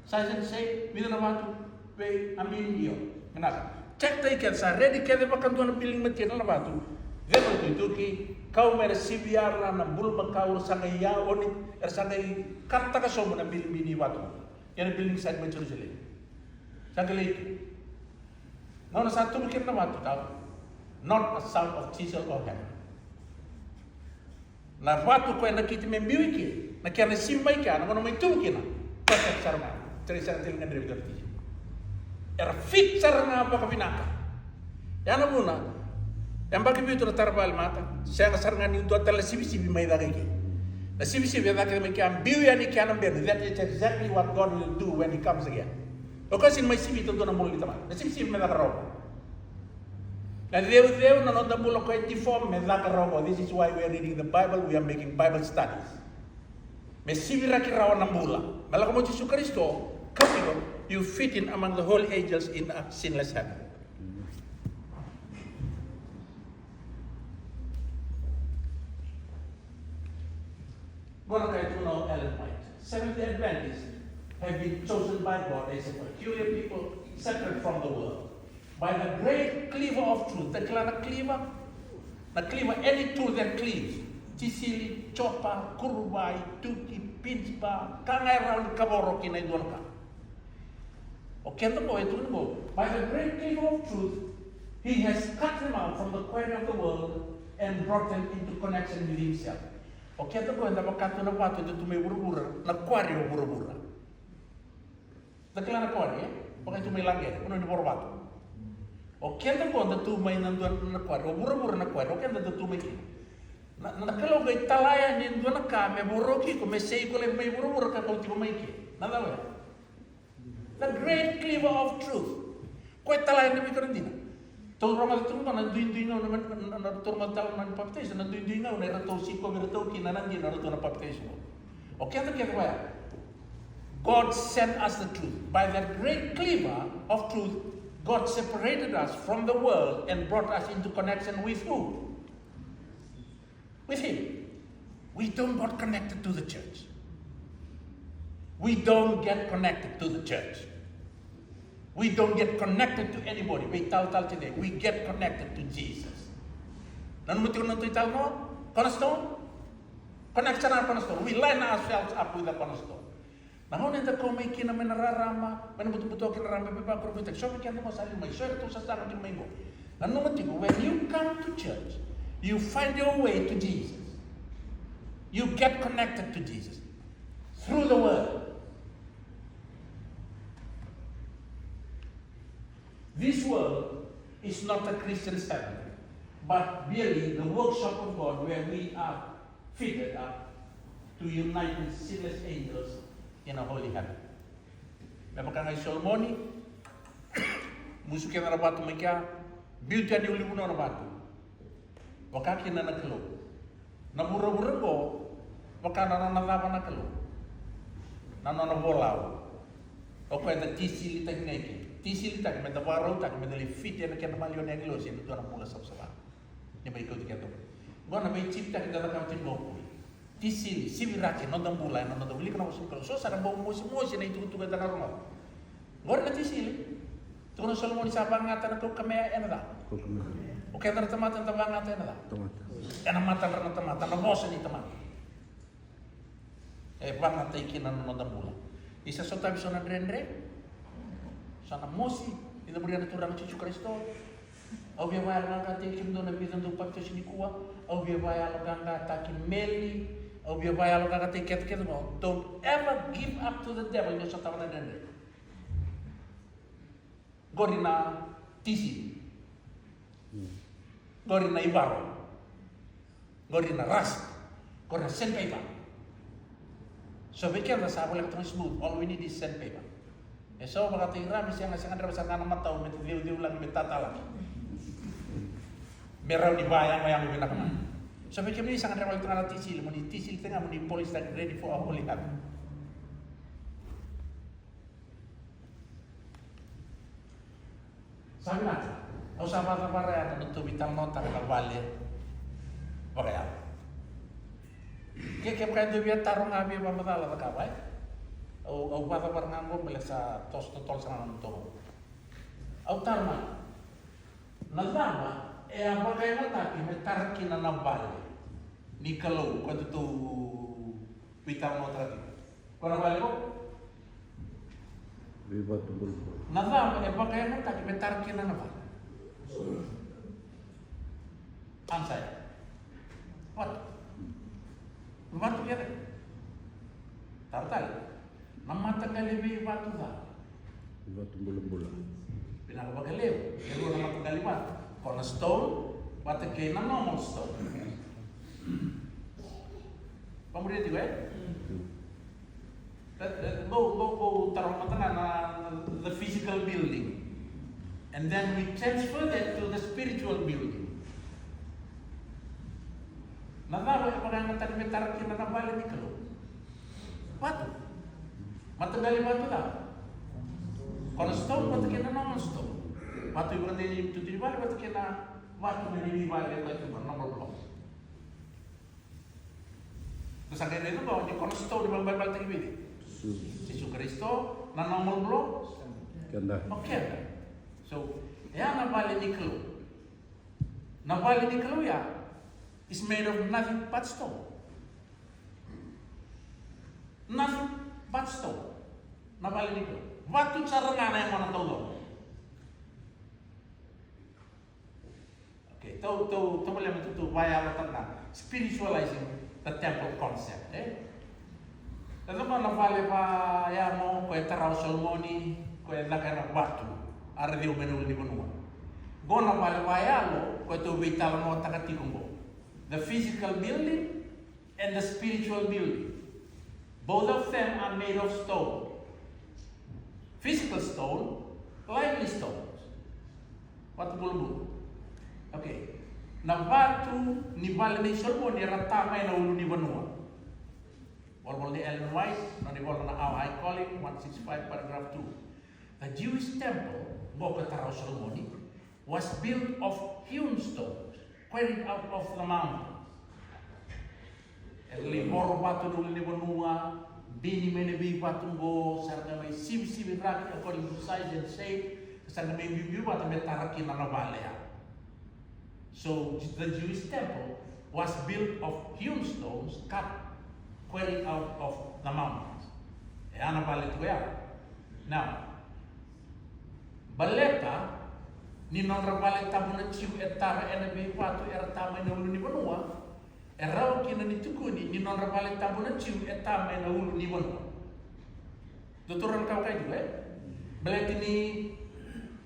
size and shape, vica na vatu, vei a building, io. Vinaka. Check-taki kece, sa ready kece vakadua na building material, na vatu. Cegu na ituituki, kau mai na siviyara na bulumakau, era sa qai ya oni, era sa qai kataka sobu na bilibili ni vatu. Ia na building site mai Jerusalem. Sa qai lai tu. Gauna sa tubu kina na vatu, tau. Not a sound of chisel or hammer. Na vatu koya e nakiti me biu i ke, na kena sivi mai kea, na gauna mai tubu kina. Perfect sara ga. Tara sara tale ga ni revitability. Era fit sara ga vakavinaka. Ya na vuna, yabaki vitu na tara vale mata, sega sara ga ni dua tale na sivisivi mai cake i ke. Na sivisivi e cake mai kea, biu yani kea na benu. That is exactly what God will do when he comes again. O koya sega ni mai sivita e dua na bula ni tamata. Na sivisivi me caka rawa. Na ceuceu, na noda bula koya e deform, me caka rawa. This is why we are reading the Bible, we are making Bible studies. Me siviraki rawa na bula. Me lako mai o Jisu Karisito, come on, you fit in among the holy angels in a sinless heaven. Qo na ka e tukuna o Ellen White. Seventh-day Adventists have been chosen by God as a peculiar people separate from the world. By the great cleaver of truth. Da kila na cleaver? Na cleaver, any tool that cleaves. Tisili, chopa, kuruvai, tuki, pinch bar, ka ga e rawa ni kavoro kina e dua na ka. O keda qo e tukuna qo, by the great cleaver of truth, he has cut them out from the quarry of the world and brought them into connection with himself. O keda qo eda vaka tu na vatu eda tu mai vuravura, na quarry o vuravura. Da kila na quarry, e? Vaka tu mai Laqere, vanua ni vorovatu. O keda qo da tu mai na dua na quarry, o vuravura na quarry, o keda da tu mai kina. Na, na Kalou qai tala yani e dua na ka me voroki iko, me sei iko laivi mai vuravura ka kauti iko mai ke. Na cava ya? The great cleaver of truth. Koya e tala yani vei iko na dina. Tou rogoca tu qo na duidui gau na, na, na, na, tou rogoca tale na papitaiso, na duidui gau na eratou sikovi iratou kina na dina, eratou na papitaiso. O keda kece koya. God sent us the truth. By that great cleaver of truth, God separated us from the world and brought us into connection with who? With him. We don't got connected to the church. We don't get connected to the church. We don't get connected to anybody. We tell, tell today, we get connected to Jesus. Nanuma tiko na noda italanoa, cornerstone. Connection na cornerstone. We line ourselves up with the cornerstone. Na gauna eda kau mai kina mai na rarama, mai na butobuto kina rarama, me vakurakutaki, so vei keda mo sa liu mai, so eratou sa saga tiko mai qo. Nanuma tiko, when you come to church, you find your way to Jesus. You get connected to Jesus through the word. This world is not a Christian's heaven, but merely the workshop of God where we are fitted up to unite with sinless angels in a holy heaven. Me vaka ga i Solomoni, musu kece na vatu mai kea, biuta yani e ulunivanua na vatu. Vaka kina na Kalou. Na vuravura qo, vaka na nona cava na Kalou. Na nona volau. O koya eda tisilitaki ga i ke. Tisilitaki, meda vakarautaki, meda lai fiti ena kena maliwa na agilosi ena dua na bula savasava. Ni mai kauti keda qo. Qo na veitibitaki eda cakava tiko qo. Tisili, siviraki, noda bula, ena noda wilika na vosa ni Kalou. So sa na bau mosimosi na itukutuku eda na rogoca. Qori na tisili. Tukuna o Solomoni sa vagata na kaukamea ena ca. Kaukamea. O keda na tamata eda vagata ena ca. Tamata. Ena matadra na tamata, na vosa ni tamata. E vakatai kina na noda bula. Ni sa sotavi so na dredre, sa na mosi, ni da muria na Turaga o Jisu Karisito. Au via vakayaloqaqataki kemudou na vica dou papitaiso nikua. Au via vakayaloqaqataki Meli. Au via vakayaloqaqataki kece kece qo. Don't ever give up to the devil ni o sotava na dredre. Qori na tisili. Qori na ivaro. Qori na rust. Qori na sandpaper. So vei keda sa voleka toka smooth, all we need is sandpaper. E so vakatai ra me sega, sega dreva sara ga na matau me ceuceu laki, me tata laki. Me rawa ni vayagoyago vinaka mai. So vei kemuni sega dreva laki toka na tisili, mo ni tisili tale ga mo ni polish taki, ready for a holy heaven. Sa vinaka. Au sa vakacavara ya na nodatou veitalanoataka na vale vakayalo. Ke, kevaka e dua via taro ga via vakamacala cakava, e? Au, au vakacavara ga qo, bale sa toso totolo sara ga na nodatou. Au taro mai. Na cava E a vakayagataki me tara kina na vale ni Kalou, ko tou veitalanoataka tiko. Ko na vale ko? Veivatu bulabula. Na cava e vakayagataki me tara kina na vale? Ansa ya. Vatu. Vatu kece. Tara tale. Na mataqali veivatu ca. Veivatu bulabula. Vinaka vakalevu. E rua na mataqali vatu. Cornerstone vata kei na normal stone. Vamuria tiko, e? Qo, qo, qo taroga mada ga na, na the physical building. And then we transfer that to the spiritual building. Na cava e vakayagataki me tara kina na vale ni Kalou? Vatu. Mataqali vatu ca. Cornerstone vata kei na normal stone. Vatu i vakadei ni tutu ni vale vata kei na vatu mai ni vale e vatu ma normal block. Ko sa qai raica qo ni cornerstone ni vakabalebale taki vei cei? Jisu Karisito. Na normal block? Keda. O keda. So, e a na vale ni Kalou. Na vale ni Kalou ya is made of nothing but stone. Nothing but stone. Na vale ni Kalou. Vatu sara ga na yagona taucoko. Okay, tou, tou, tou vale me tou, tou vayalo tana spiritualizing the temple concept, e? E cava na vale vayamo ko e tara o Solomoni, ko e caka ena vatu, a ra ciu mai na ulunivanua. Qo na vale vayalo ko e tou veitalanoataka tiko qo. The physical building and the spiritual building. Both of them are made of stone. Physical stone, lively stones. Vatu bulabula. Okay. Na vatu ni vale nei Solomoni era ta mai na ulunivanua. Volavola nei Ellen White, nona ivola na Our High Calling, one six five, paragraph two. The Jewish temple, qo ko e tara o Solomoni, was built of hewn stones, quarried out of the mountains. Era lai voro vatu na ulunivanua, bini mai na veivatu qo, sa ra qai mai sivisiviraki according to size and shape, sa ra qai mai biubiu vata me tara kina na vale ya. So the Jewish temple was built of hewn stones cut, quarried out of the mountains. E a na vale tu ya. Now, baleta ni nodra vale tabu na Jiu e tara ena veivatu era ta mai na ulunivanua, e rawa kina ni tukuni ni nodra vale tabu na Jiu e ta mai na ulunivanua. Dou taura na ka vaka e tiko, e? Baleta ni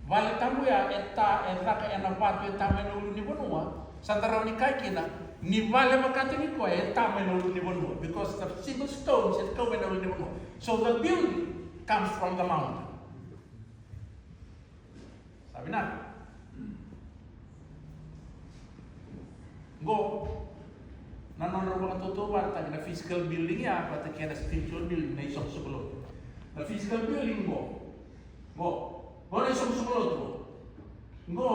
vale tabu ya e ta, e caka ena vatu e ta mai na ulunivanua, sa da rawa ni kaya kina ni vale vakataki koya e ta mai na ulunivanua, because the single stones e kau mai na ulunivanua. So the building comes from the mountain. Sa vinaka. Qo na nodra vakatautauvatataki na physical building ya vata kei na spiritual building, na isoqosoqo lotu. Na physical building qo, qo, qo na isoqosoqo lotu qo. Qo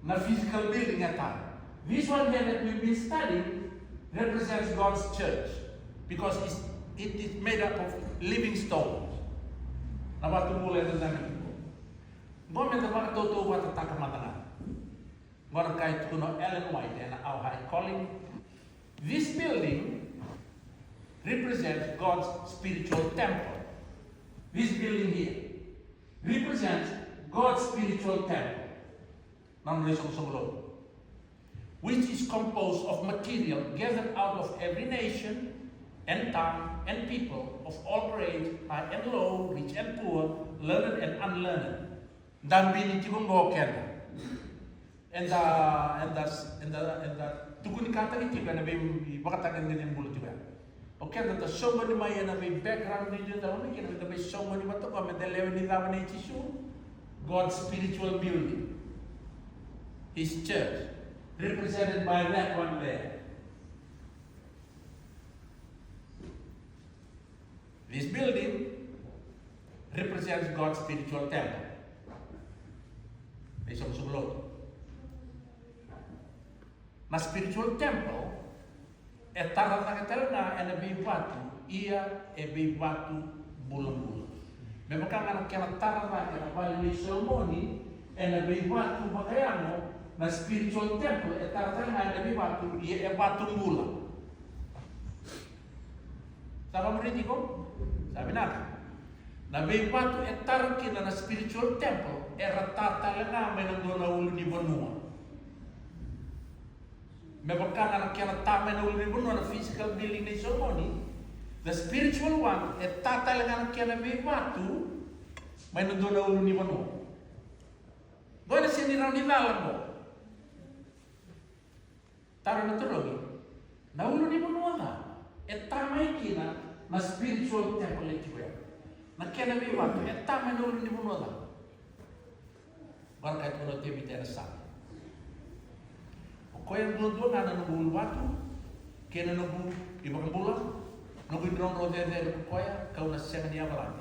na physical building ya tara. This one here that we've been studying represents God's church because it's, it is made up of living stones. Na vatu bula e dodonu. Qo me da vakatautauvatataka mada ga. Qo na ka e tukuna o Ellen White ena Our High Calling. This building represents God's spiritual temple. This building here represents God's spiritual temple. Na nodra isoqosoqo lotu, which is composed of material gathered out of every nation and tongue and people, of all grades, high and low, rich and poor, learned and unlearned. Da bini tiko qo keda. Eda, eda, eda, eda tukunikataki tiko ena veivakatagedegede ni bula tiko ya. O keda da soqoni mai ena vei background ni da lomani kina, da vei soqoni vata qo me da lewe ni cava nei Jisu? God's spiritual building. His church, represented by that one there. This building represents God's spiritual temple. Veisoqosoqo lotu. Na spiritual temple e tara cake tale ga ena veivatu, ia e veivatu bulabula. Me vaka ga na kena tara cake na vale nei Solomoni ena veivatu vakayago, Na spiritual temple e tara tale ga ena veivatu, ia e vatu bula. Sa vakamuria tiko? Sa vinaka. Na veivatu e tara kina na spiritual temple era ta tale ga mai na dua na ulunivanua. Me vaka ga na kena ta mai na ulunivanua na physical building nei Solomoni, the spiritual one e ta tale ga na kena veivatu mai na dua na ulunivanua. Dua na sega ni rawa ni cala qo. Taro na torogi. Na ulunivanua ga e ta mai kina na spiritual temple e tiko ya. Na kena veivatu e ta mai na ulunivanua ga. Qo na ka e tukuna o Tevita ena Same. O koya duadua ga na noqu uluvatu kei na noqu iVakabula, noqu idrodro cecere ko koya, kau na sega ni yavalati.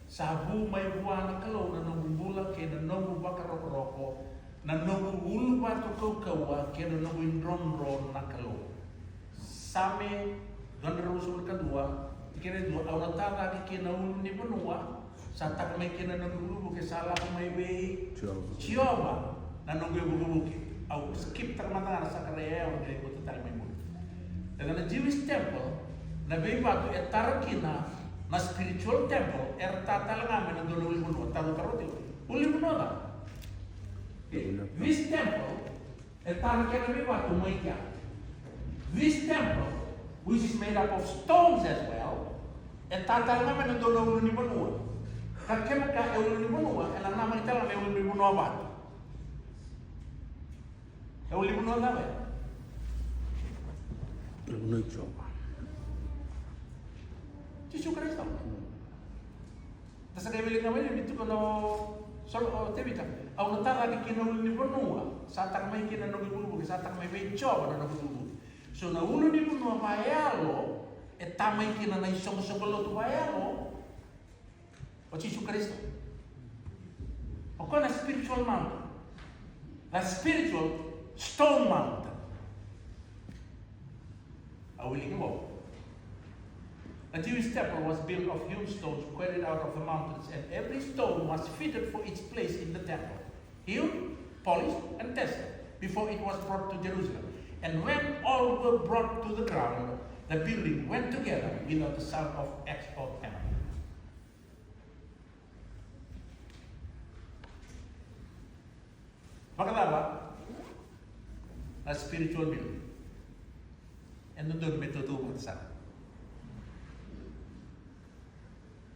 Sa vu mai vua na Kalou na noqu bula kei na noqu vakarokoroko, na noqu uluvatu kaukauwa kei na noqu idrodro na Kalou. Same dua na drau ruasagavulu ka dua, tikina e dua, au na ta cake ki na ulunivanua sa taka mai kina na noqu ivukevuke, sa lako mai vei Jiova. Jiova na noqu ivukevuke. Au skip taka mada ga na Sakaraia e ono, e kauta tale mai muri. Ena Jewish temple, na veivatu e tara kina na spiritual temple era ta tale ga mai na dua na ulunivanua. Taro, taro tiko. Ulunivanua ga. This temple e tara kina na veivatu mai kea. This temple, which is made up of stones as well, e ta tale ga mai na dua na ulunivanua. Ka kevaka e ulunivanua, ena namaki tale ga me ulunivanua vatu. E ulunivanua cava? Ulunivanua i Jiova. Jisu Karisito. Da sa qai wilika mai ni tukuna o Sol-, o Tevita. Au na ta cake ki na ulunivanua sa taka mai kina na noqu ivukevuke, sa taka mai vei Jiova na noqu ivukevuke. So na ulunivanua vakayalo e ta mai kina na isoqosoqo lotu vakayalo o Jisu Karisito. O koya na spiritual mountain. Na spiritual stone mountain. Au wilika qo. A Jewish temple was built of hewn stones quarried out of the mountains, and every stone was fitted for its place in the temple, hewn, polished, and tested before it was brought to Jerusalem. And when all were brought to the ground, the building went together without the sound of axe or hammer. Vakacava na spiritual building? E dodonu me tautauvata sara.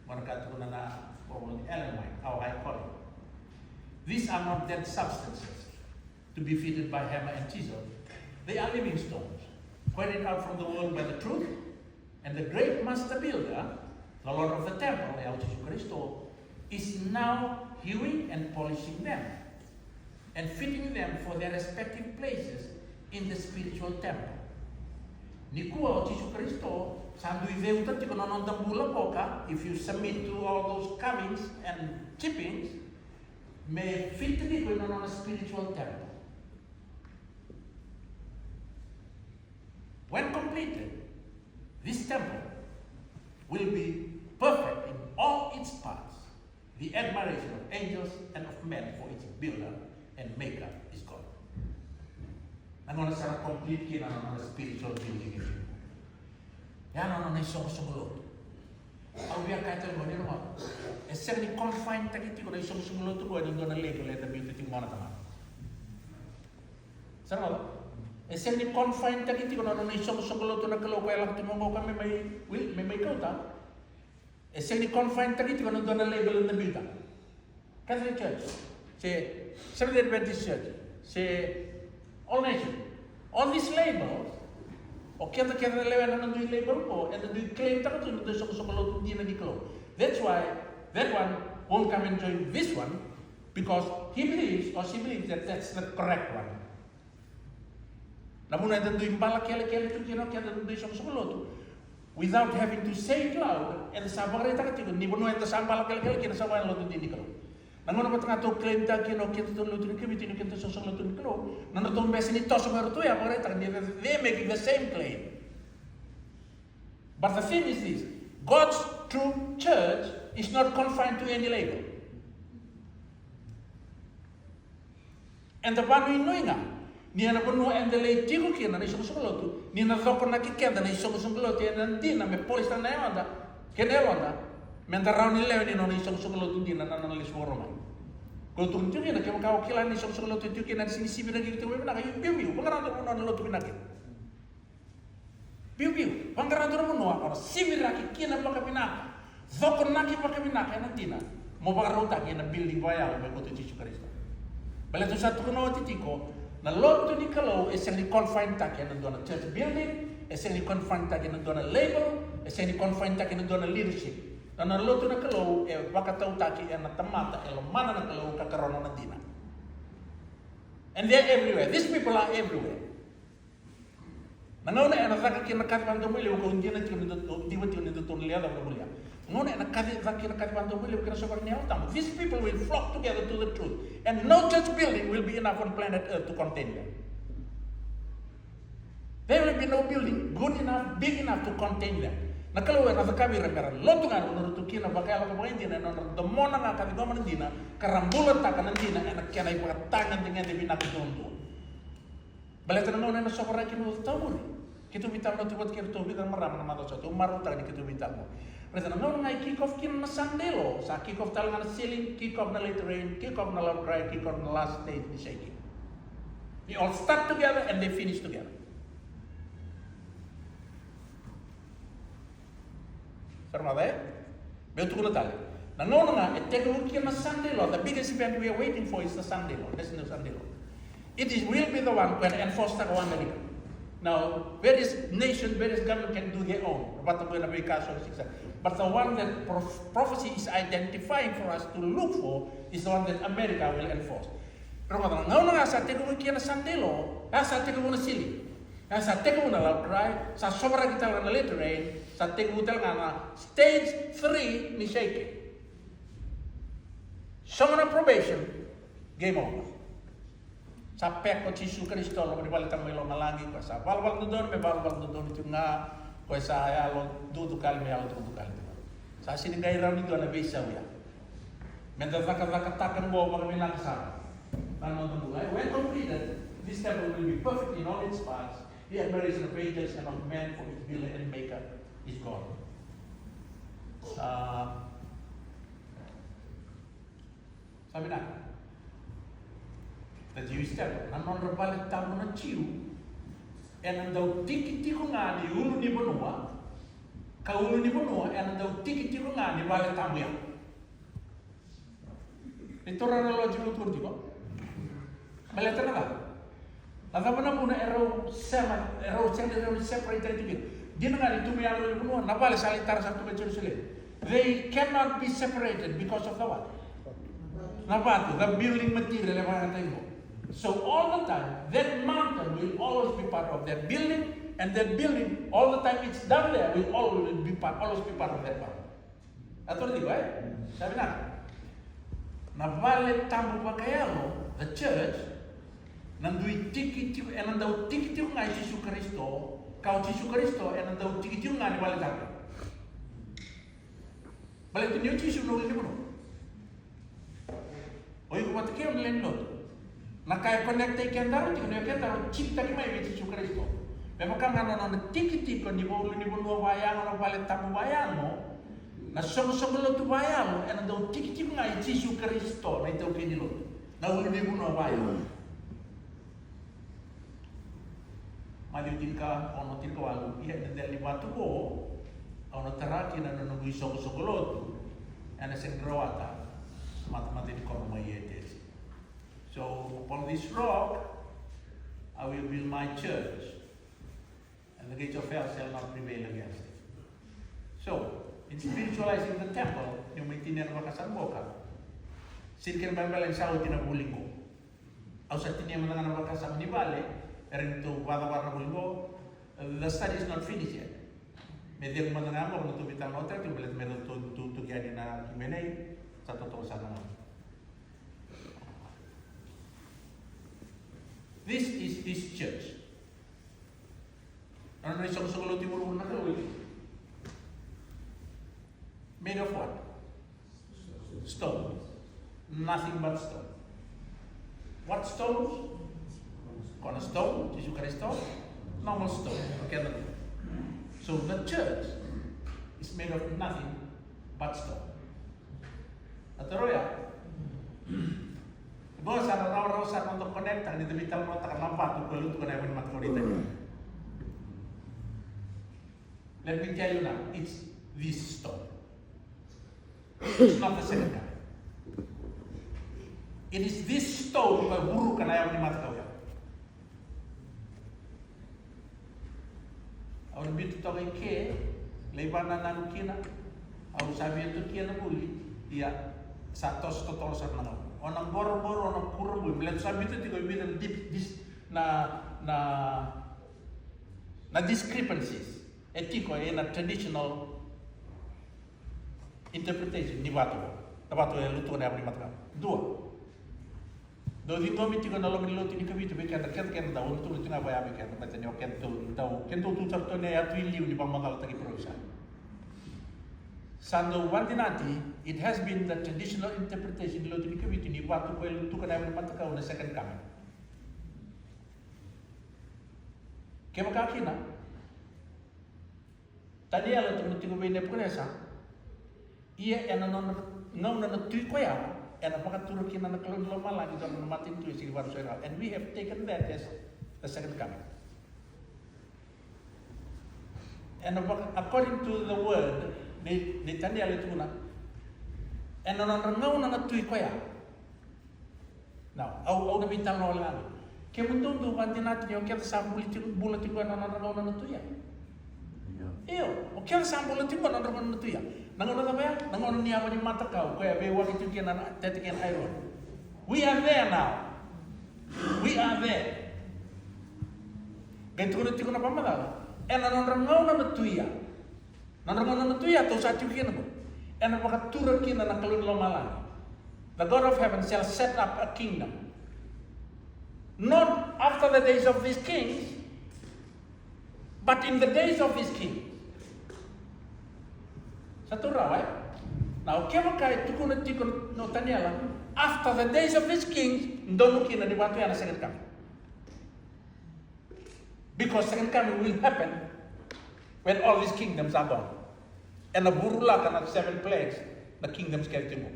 Qo na ka tukuna na, qo na Ellen White, Our High Calling. These are not dead substances to be fitted by hammer and chisel. They are living stones, quarried out from the world by the truth. And the great master builder, the Lord of the temple, e Jisu Karisito, is now hewing and polishing them and fitting them for their respective places in the spiritual temple. Nikua o Jisu Karisito sa dui ceuta tiko na noda bula qoka, if you submit to all those carvings and chippings, me fit tiko ena nona spiritual temple. When completed, this temple will be perfect in all its parts, the admiration of angels and of men, for its builder and maker is God. Na gauna sa na complete kina na nona spiritual building. Ya na nona isoqosoqo lotu. Au via kaya tale qo ni, rogoca. E sega ni confine taki tiko na isoqosoqo lotu qo ena dua na level eda biuta tiko qo na tamata. Sa rogoca? E sega ni confine taki tiko na nona isoqosoqo lotu na Kalou, koya e lako tiko qo ka me mai, will, me mai kauta. E sega ni confine taki tiko ena dua na level eda biuta. Catholic Church, se Seventh Day Adventist Church, se All Nation. All these labels, o keda, keda na lewe na noda dui label qo, eda dui claim taka tu na noda isoqosoqo lotu dina ni Kalou. That's why that one won't come and join this one, because he believes or she believes that that's the correct one. Na vanua eda dui bala kelekele tu kina o keda na noda isoqosoqo lotu, without having to say it loud, eda sa vakaraitaka tiko ni vanua eda sa bala kelekele kina sa vaka na lotu dina ni Kalou. Na gauna vata ga tou claim taka kina o keda tou lotu ni Kemiti, ni keda soqosoqo lotu ni Kalou, na nodratou bese ni toso mai o ratou ya, vakaraitaka ni they, they making the same claim. But the thing is this, God's true church is not confined to any label. Eda vanuinui ga ni ena vanua eda lai tiko kina na isoqosoqo lotu, ni na cokonaki keda na isoqosoqo lotu ena dina me polisa na yaloda kei na yaloda, meda rawa ni lewe ni nona isoqosoqo lotu dina na nona lesu vakarau mai. Ko tukuna tiko kina, kevaka o kila ni isoqosoqo lotu e tiko kina ena sega ni siviraki tiko vakavinaka, io, biubiu, vaqara dua na vanua na lotu vinaka. Biubiu, vaqara dua na vanua o na siviraki kina vakavinaka, cokonaki vakavinaka ena dina, mo vakarautaki ena building vakayalo me koto Jisu Karisito. Baleta au sa tukuna oti tiko, na lotu ni Kalou e sega ni confinetaki ena dua na church building, e sega ni confinetaki ena dua na label, e sega ni confinetaki ena dua na leadership. Na nona lotu na Kalou e vakatautaki ena tamata e lomana na Kalou ka karona na dina. And they're everywhere. These people are everywhere. Na gauna ena caka kina na kaci vakadomoilevu, kau dina tiko ni dou, diva tiko ni dou tou na lewe cava na volia. Na gauna ena kaci, caka kina na kaci vakadomoilevu kei na sovaraki ni Yalo Tabu, these people will flock together to the truth, and no church building will be enough on planet Earth to contain them. There will be no building good enough, big enough to contain them. Na Kalou ena cakavi ira mera lotu ga, ena lotu kina vakayalo ka vakaidina, ena nodra domona ga ka ciqoma na dina, ka ra bulataka na dina ena kena ivakatagedegede vinaka duadua. Baleta na gauna ena sovaraki na Lotu Tabu qori, keitou veitalanoa tiko vata kei iratou vica na marama na macawa sa oti, au marautaka ni keitou veitalanoa. Raica na gauna ga e kick off kina na Sunday law, sa kick off tale ga na sealing, kick off na latter rain, kick off na lav cry, kick off na last stage ni shaking. They all start together and they finish together. Sa ra mata, e? Meu tukuna tale. Na gauna ga e tekivu kina na Sunday law, the biggest event we are waiting for is the Sunday law, National Sunday Law. It is, will be the one ko na enforce taka o Amerika. Now, various nations, various government can do their own. Vata ko na veika so sisa. But the one that prof-, prophecy is identifying for us to look for is the one that America will enforce. Pero na gauna ga sa tekivu kina na Sunday law, a sa tekivu na sealing. A sa tekivu na lav cry, sa sovaraki tale ga na latter rain, sa tekivu tale ga na stage three ni shaking. Sogo na probation, game over. Sa pack o Jisu Karisito loma ni vale tabu mai lomalagi, koya sa valavala dodonu me valavala dodonu tiko ga, koya sa yalo dukadukali me yalo dukadukali tiko ga. Sa sega ni qai rawa ni dua na veisau ya. Meda cakacakataka qo vakavinaka sara. Na noda bula. When completed, this temple will be perfect in all its parts. The admiration of angels and of men, for its builder and maker is God. Ah, sa vinaka. The Jewish temple, na nodra vale tabu na Jiu, ena dau tiki tiko ga ni ulunivanua, ka ulunivanua ena dau tiki tiko ga ni vale tabu ya. Ni taura na logic, lotu tiko. Baleta na cava? Na cava na vuna e rau sema, e rau sega ni rau separate tiko kina? Dina ga ni tu mai yalo ni vanua, na vale sa lai tara sara tu mai Jerusalem. They cannot be separated because of the what? Na vatu, the building material e vakayagataki qo. So all the time, that mountain will always be part of that building, and that building, all the time it's down there, will always be part, always be part of that mountain. A taura tiko, e? Sa vinaka. Na vale tabu vakayalo, the church, na dui tiki tiko, ena dau tiki tiko ga i Jisu Karisito, ka o Jisu Karisito ena dau tiki tiko ga ni vale tabu. Baleta ni o Jisu na ulunivanua. O iko vata kei au na lewe ni lotu. Na ka e connect-taki kedaru tiko, na kedaru jikitaki mai vei Jisu Karisito. Me vaka ga na nona tiki tiko ni ulunivanua vakayago, na vale tabu vakayago, na soqosoqo lotu vakayalo, ena dau tiki tiko ga i Jisu Karisito, na itaukei ni lotu. Na ulunivanua vakayago. Maciu tinikaono, tinikawalu, ia ena dela ni vatu qo, au na tara kina na noqu isoqosoqo lotu, ena sega ni rawata na matamata ni koro mai Etesi. So, upon this rock, I will build my church, and the gates of hell shall not prevail against it. So, in spiritualizing the temple, ni mai tinia na vakasama qo ka, sega ni kena ibalebale ni sa oti na vuli qo. Au sa tinia mada ga na vakasama ni vale, era ni tou vakacavara na vuli qo. The study is not finished yet. Me cegu mada ga qo, na tou veitalanoataka tiko, baleta me na tou, tou, tou yani na Q and A, sa totoka sara ga. This is his church. Na nona isoqosoqo lotu i vuravura na Kalou. Made of what? Stone. Nothing but stone. What stone? Cornerstone, Jisu Karisito, normal stone. Okay, no. So the church is made of nothing but stone. A taro ya. Qo sa na rawarawa sa na noda connect-taka ni da veitalanoataka na vatu ko e lutuka na yavu ni matakau ni tani. Let me tell you now, it's this stone. It's not the second coming. It is this stone ko e vuruka na yavu ni matakau ya. Au na biuta toka i ke, lai vakanananu kina, au sa via tu kina na vuli, ia sa toso totolo sara na gauna. O na qoroqoro, o na kurabui, baleta sa biuta tiko e vica na dip-, dis-, na, na, na discrepancies e tiko ena traditional interpretation ni vatu, na vatu e lutuka na yavu ni matakau. Dua. Dou ciqomi tiko na loma ni lotu ni Kavitu vei keda, keda, keda dau, au na tukuna tiko ga vaya vei keda, baleta ni o keda dau, dau, keda dau tu tara tu na yatu i liu ni vakamacalataki parofisai. Sa dau vakadinati, it has been the traditional interpretation ni lotu ni Kavitu ni vatu ko e lutuka na yavu ni matakau na second coming. Kevaka kina, Taniela tukuna tiko vei Nepukanesa, ia ena nona gauna na tui koya, ena vakatura kina na Kalou ni lomalagi, dua na matanitu e sega ni vakarusai rawa. And we have taken that as the second coming. Ena vaka, according to the word, ni, ni Taniela e tukuna, ena nona gauna na tui koya. Now, au, au na veitalanoa wale ga. Kemudou dou vakadinati ni o keda sa bula tiko, bula tiko ena nodra gauna na tui ya. Io, o keda sa bula tiko ena nodra gauna na tui ya. Na gauna cava ya? Na gauna ni yavu ni matakau, koya e veiwaki tiko kina na tete kei na aironi. We are there now. We are there. Qai tukuna tiko na vakamacala, ena nodra gauna na tui ya. Na nodra gauna na tui ya, tou sa tiko kina qo. Ena vakatura kina na Kalou ni lomalagi. The God of heaven shall set up a kingdom. Not after the days of these kings, but in the days of these kings. Sa tu rawa, e? Now, kevaka e tukuna tiko o Taniela, after the days of these kings, donu kina ni vatu ya na second coming. Because second coming will happen when all these kingdoms are gone. Ena vurulaka na seven plagues na kingdoms kece tiko.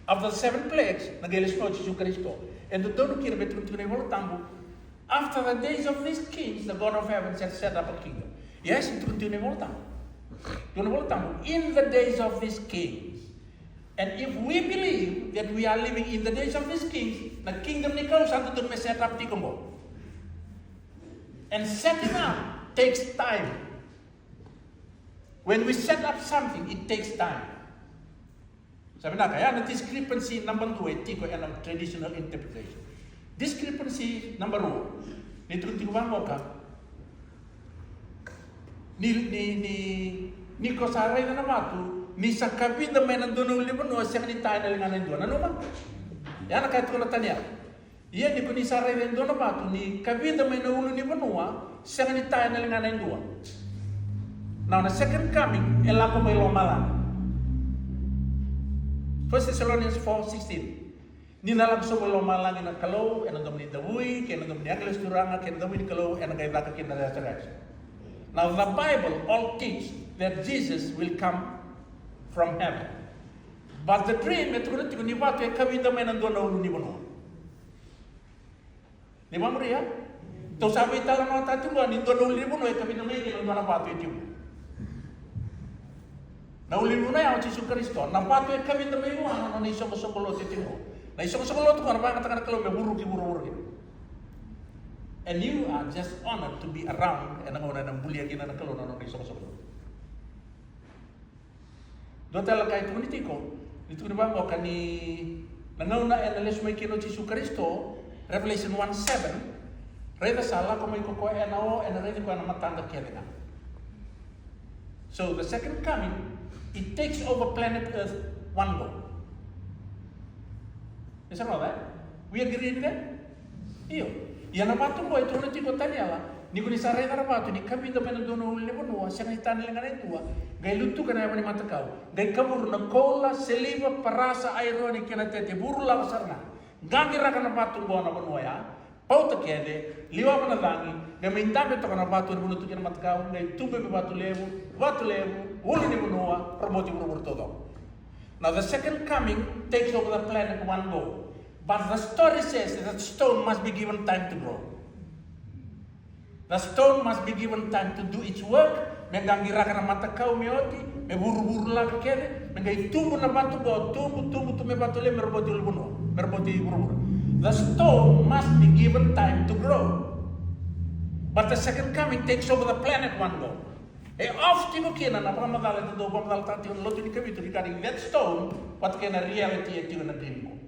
After the seven plagues, na qai lesu mai o Jisu Karisito. E dodonu kina me tukuna tiko na iVola Tabu, after the days of these kings, the God of heaven shall set up a kingdom. Yes, e tukuna tiko na iVola Tabu. Tukuna na iVola Tabu, in the days of these kings. And if we believe that we are living in the days of these kings, na kingdom ni Kalou sa dodonu me set up tiko qo. And setting up takes time. When we set up something, it takes time. Sa vinaka, ya na discrepancy naba dua e tiko ena traditional interpretation. Discrepancy naba rua, ni tukuna tiko vaqo ka, ni, ni, ni, ni ko sa raica na vatu, ni sa kavida mai na dua na ulunivanua, sega ni ta ena ligana e dua. Nanuma? Ya na ka e tukuna o Taniela. Ia ni ko ni sa raica e dua na vatu ni kavida mai na ulunivanua, sega ni ta ena ligana e dua. Now, na second coming e lako mai lomalagi. First Thessalonians four sixteen. Ni na lako sobu mai lomalagi na Kalou ena domo ni davui, kei na domo ni agilosi turaga, kei na domo ni Kalou, ena qai caka kina na resurrection. Now, the Bible all teach that Jesus will come from heaven. But the dream e tukuna tiko ni vatu e kavida mai na dua na ulunivanua. Ni vamuria? Tou sa veitalanoataka tiko ni dua na ulunivanua e kavida mai kina dua na vatu e tiko. Na ulunivanua ya o Jisu Karisito. Na vatu e kavida mai vua na nona isoqosoqo lotu e tiko. Na isoqosoqo lotu ko na vakayagataka na Kalou me vuruki vuravura kina. And you are just honored to be around ena gauna ena bulia kina na Kalou na nona isoqosoqo lotu. Dua tale ka e tukuni tiko, ni tukuni vaqo ka ni na gauna ena lesu mai kina o Jisu Karisito, Revelation one seven, raica sa lako mai ko koya ena o, ena raici koya na matada kece ga. So the second coming, it takes over planet Earth one go. Ni sa roda, e? We agree with that? Io. Ia na vatu qo e tukuna tiko o Taniela, ni ko ni sa raica na vatu ni kavida mai na dua na ulunivanua, sega ni ta na ligana e dua, qai lutuka na yavu ni matakau, qai kavuru na koula, siliva, parasa, aironi kei na tete, vuru lava sara ga. Qaqiraka na vatu qo na vanua ya, pauta kece, liwava na cagi, qai mai dabe toka na vatu e vanua tu kina matakau, qai tubu me vatu levu, vatu levu, ulu ni vanua, roboti vuravura taucoko. Now the second coming takes over the planet one go. But the story says that stone must be given time to grow. The stone must be given time to do its work. Me qaqiraka na matakau me oti, me vuruvurulaka kece, me qai tubu na vatu qo, tubu, tubu, tubu me vatu levu, me roboti ulu vanua, me roboti vuravura. The stone must be given time to grow. But the second coming takes over the planet one go. E off tiko kina na vakamacala e dodou vakamacalataka tiko na lotu ni Kavitu regarding that stone, vata kei na reality e tiko na dream qo.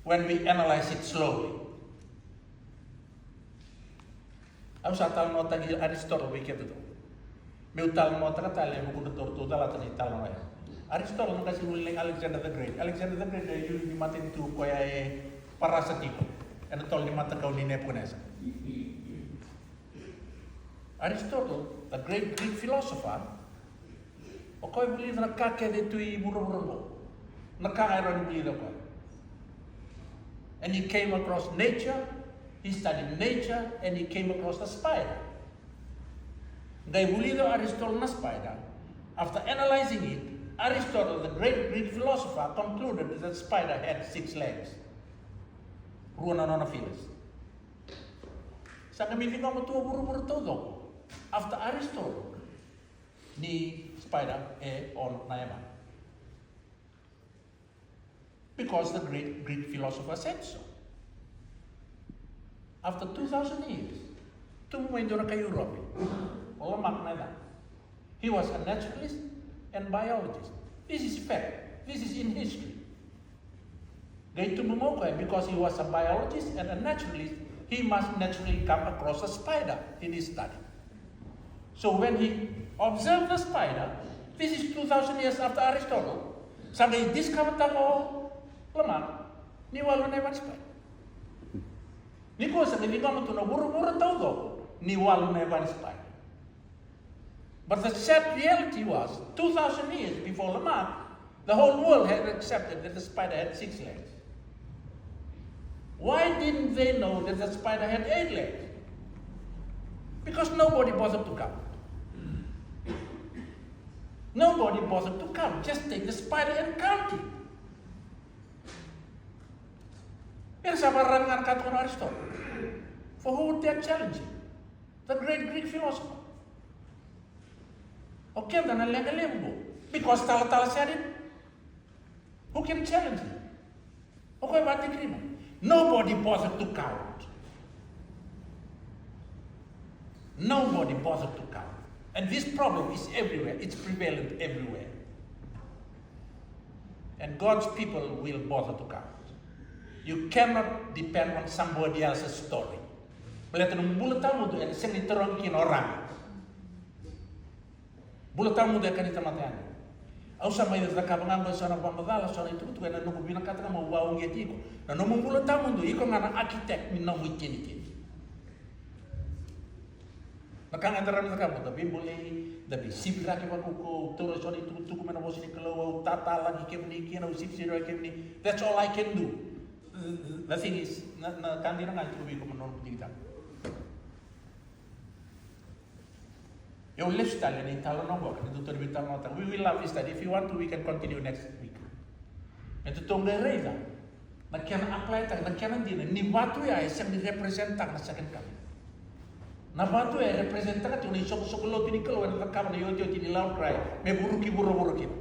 When we analyze it slowly. Au sa talanoataki Aristotle vei keda tu. Meu talanoataka tale e vuku na tou calata ni talanoa ya. Aristotle na qase vuli nei Alexander the Great. Alexander the Great e yuli ni matanitu koya e parasa tiko ena tolo ni matakau ni Nepukanesa. Aristotle, the great Greek philosopher, o koya e vulica na ka kece tu i vuravura qo. Na ka ga e rawa ni vulica o koya. And he came across nature, he studied nature, and he came across the spider. Qai vulica o Aristotle na spider. After analyzing it, Aristotle, the great Greek philosopher, concluded that the spider had six legs. Rua na nona feelers. Sa qai mai ciqoma tu o vuravura taucoko after Aristotle ni spider e ono na yavana. Because the great Greek philosopher said so. After two thousand years, tubu mai dua na kai Europe, o Lamarck na yacana. He was a naturalist and biologist. This is fact. This is in history. Qai tubu mai o koya, because he was a biologist and a naturalist, he must naturally come across a spider in his study. So when he observed the spider, this is two thousand years after Aristotle, sa qai discover-taka o Lamarck ni walu na yavana spider. Ni koya sa qai ciqoma tu na vuravura taucoko ni walu na yavana spider. But the sad reality was, two thousand years before Lamarck, the whole world had accepted that the spider had six legs. Why didn't they know that the spider had eight legs? Because nobody bothered to count. Nobody bothered to count. Just take the spider and count it. Era sa vakararavi ga na ka tukuna o Aristotle. For who would dare challenge him? The great Greek philosopher. O keda na leqa levu qo. Because talatala said it. Who can challenge him? O koya e vakatikrima. Nobody bothered to count. Nobody bothered to count. And this problem is everywhere. It's prevalent everywhere. And God's people will bother to count. You cannot depend on somebody else's story. Baleta na bula tawamudu ena sega ni tarogi kina o Rami. Bula tawamudu e ka ni tamata yani. Au sa mai cakava ga qo eso na vakamacala, so na itukutuku ena noqu vinakata ga meu vakauqeti iko. Na nomu bula tawamudu, iko ga na architect ni nomu itinitini. Na ka ga eda rawa ni cakava, da veibolei, da veisiviraki vakaukauwa, taura eso na itukutuku mai na vosa ni Kalou, au tatalaki kemuni kina, au sivisiviraki kemuni. That's all I can do. The thing is, na, na ka dina ga e tu vei iko mo na nomu digitaka. Au lesu tale ena italanoa qo, ka ni dou tani veitalanoataka. We will love this study. If you want to, we can continue next week. E dodonu me raica na kena apply-taka, na kena dina ni vatu ya e sega ni represent-taka na second coming. Na vatu ya e represent-taka tiko na isoqosoqo lotu ni Kalou ena cakava na iotioti ni lawa dry me vuruki vuravura kina.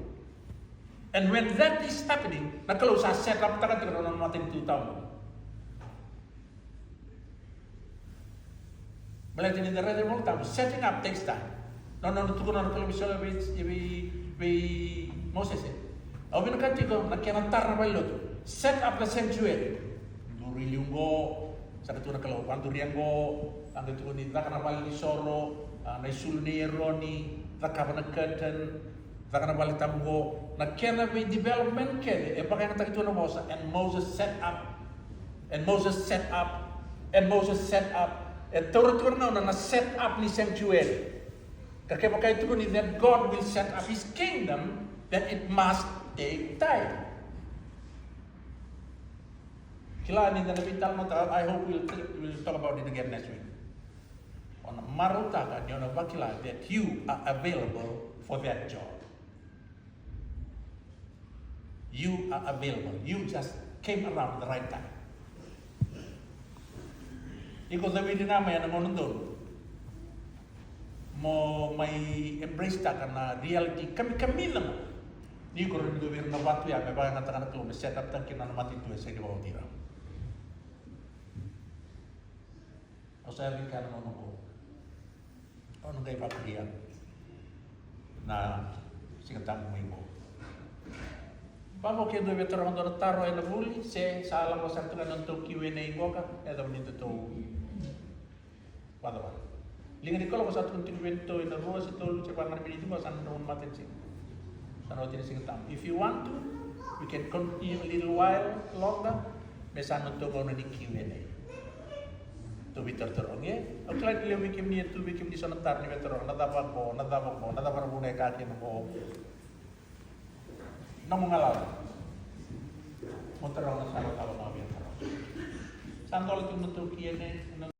And when that is happening, na Kalou sa set up-taka tiko na nona matanitu tawamudu. Baleta ni da raica na iVolatabu, setting up takes time. Na nona tukuna na Kalou vei Solomon, vei, vei, vei Mosese. Au vinakata tiko na kena tara na valenilotu. Set up the sanctuary. Duri liu qo, sa qai tukuna na Kalou, vaduria qo, a qai tukuni caka na valenisoro, a, na isulu nei Eroni, cakava na curtain, caka na vale tabu qo, na kena vei development kece e vakayagataki tu na vosa, and Moses set up, and Moses set up, and Moses set up. E taura tiko na gauna na set up ni sanctuary. Ka kevaka e tukuni that God will set up his kingdom, then it must take time. Kila ni da na veitalanoataka, I hope we'll, we'll talk about it again next week. O na marautaka ni o na vakila that you are available for that job. You are available. You just came around the right time. Iko caviri ga mai ena gauna donu mo mai embrace taka na reality kamikamica ga. Ni ko rawa ni dua vei ira na vatu ya me vakayagataka na Kalou me set up taka kina na matanitu e sega ni vakaoti ira. Au sa yaco i kea na gauna oqo. Au na qai vakuria na Siga Tabu mai qo. Vavo ke dua vei taroga dua na taro ena vuli se sa lako sara tu ga na nodatou Q and A qoka, e cava ni datou vakacavara. Liga ni kaloko sa tukuna tiko vei datou ena rua se tolu se va ga na miniti qo sa na drau na matanisiga. Sa na oti na Siga Tabu. If you want to, we can continue a little while longer. Me sa na nodatou gauna ni Q and A. Tou veitarotarogi e. Au kila ni levu vei kemuni e tu vei kemuni so na taro ni veitarogi. Na cava qo, na cava qo, na cava na vuna e ka kina qo. Nomu galala. Mo taroga na sala cava mo via taroga. Sa dola tu na nodatou Q and A.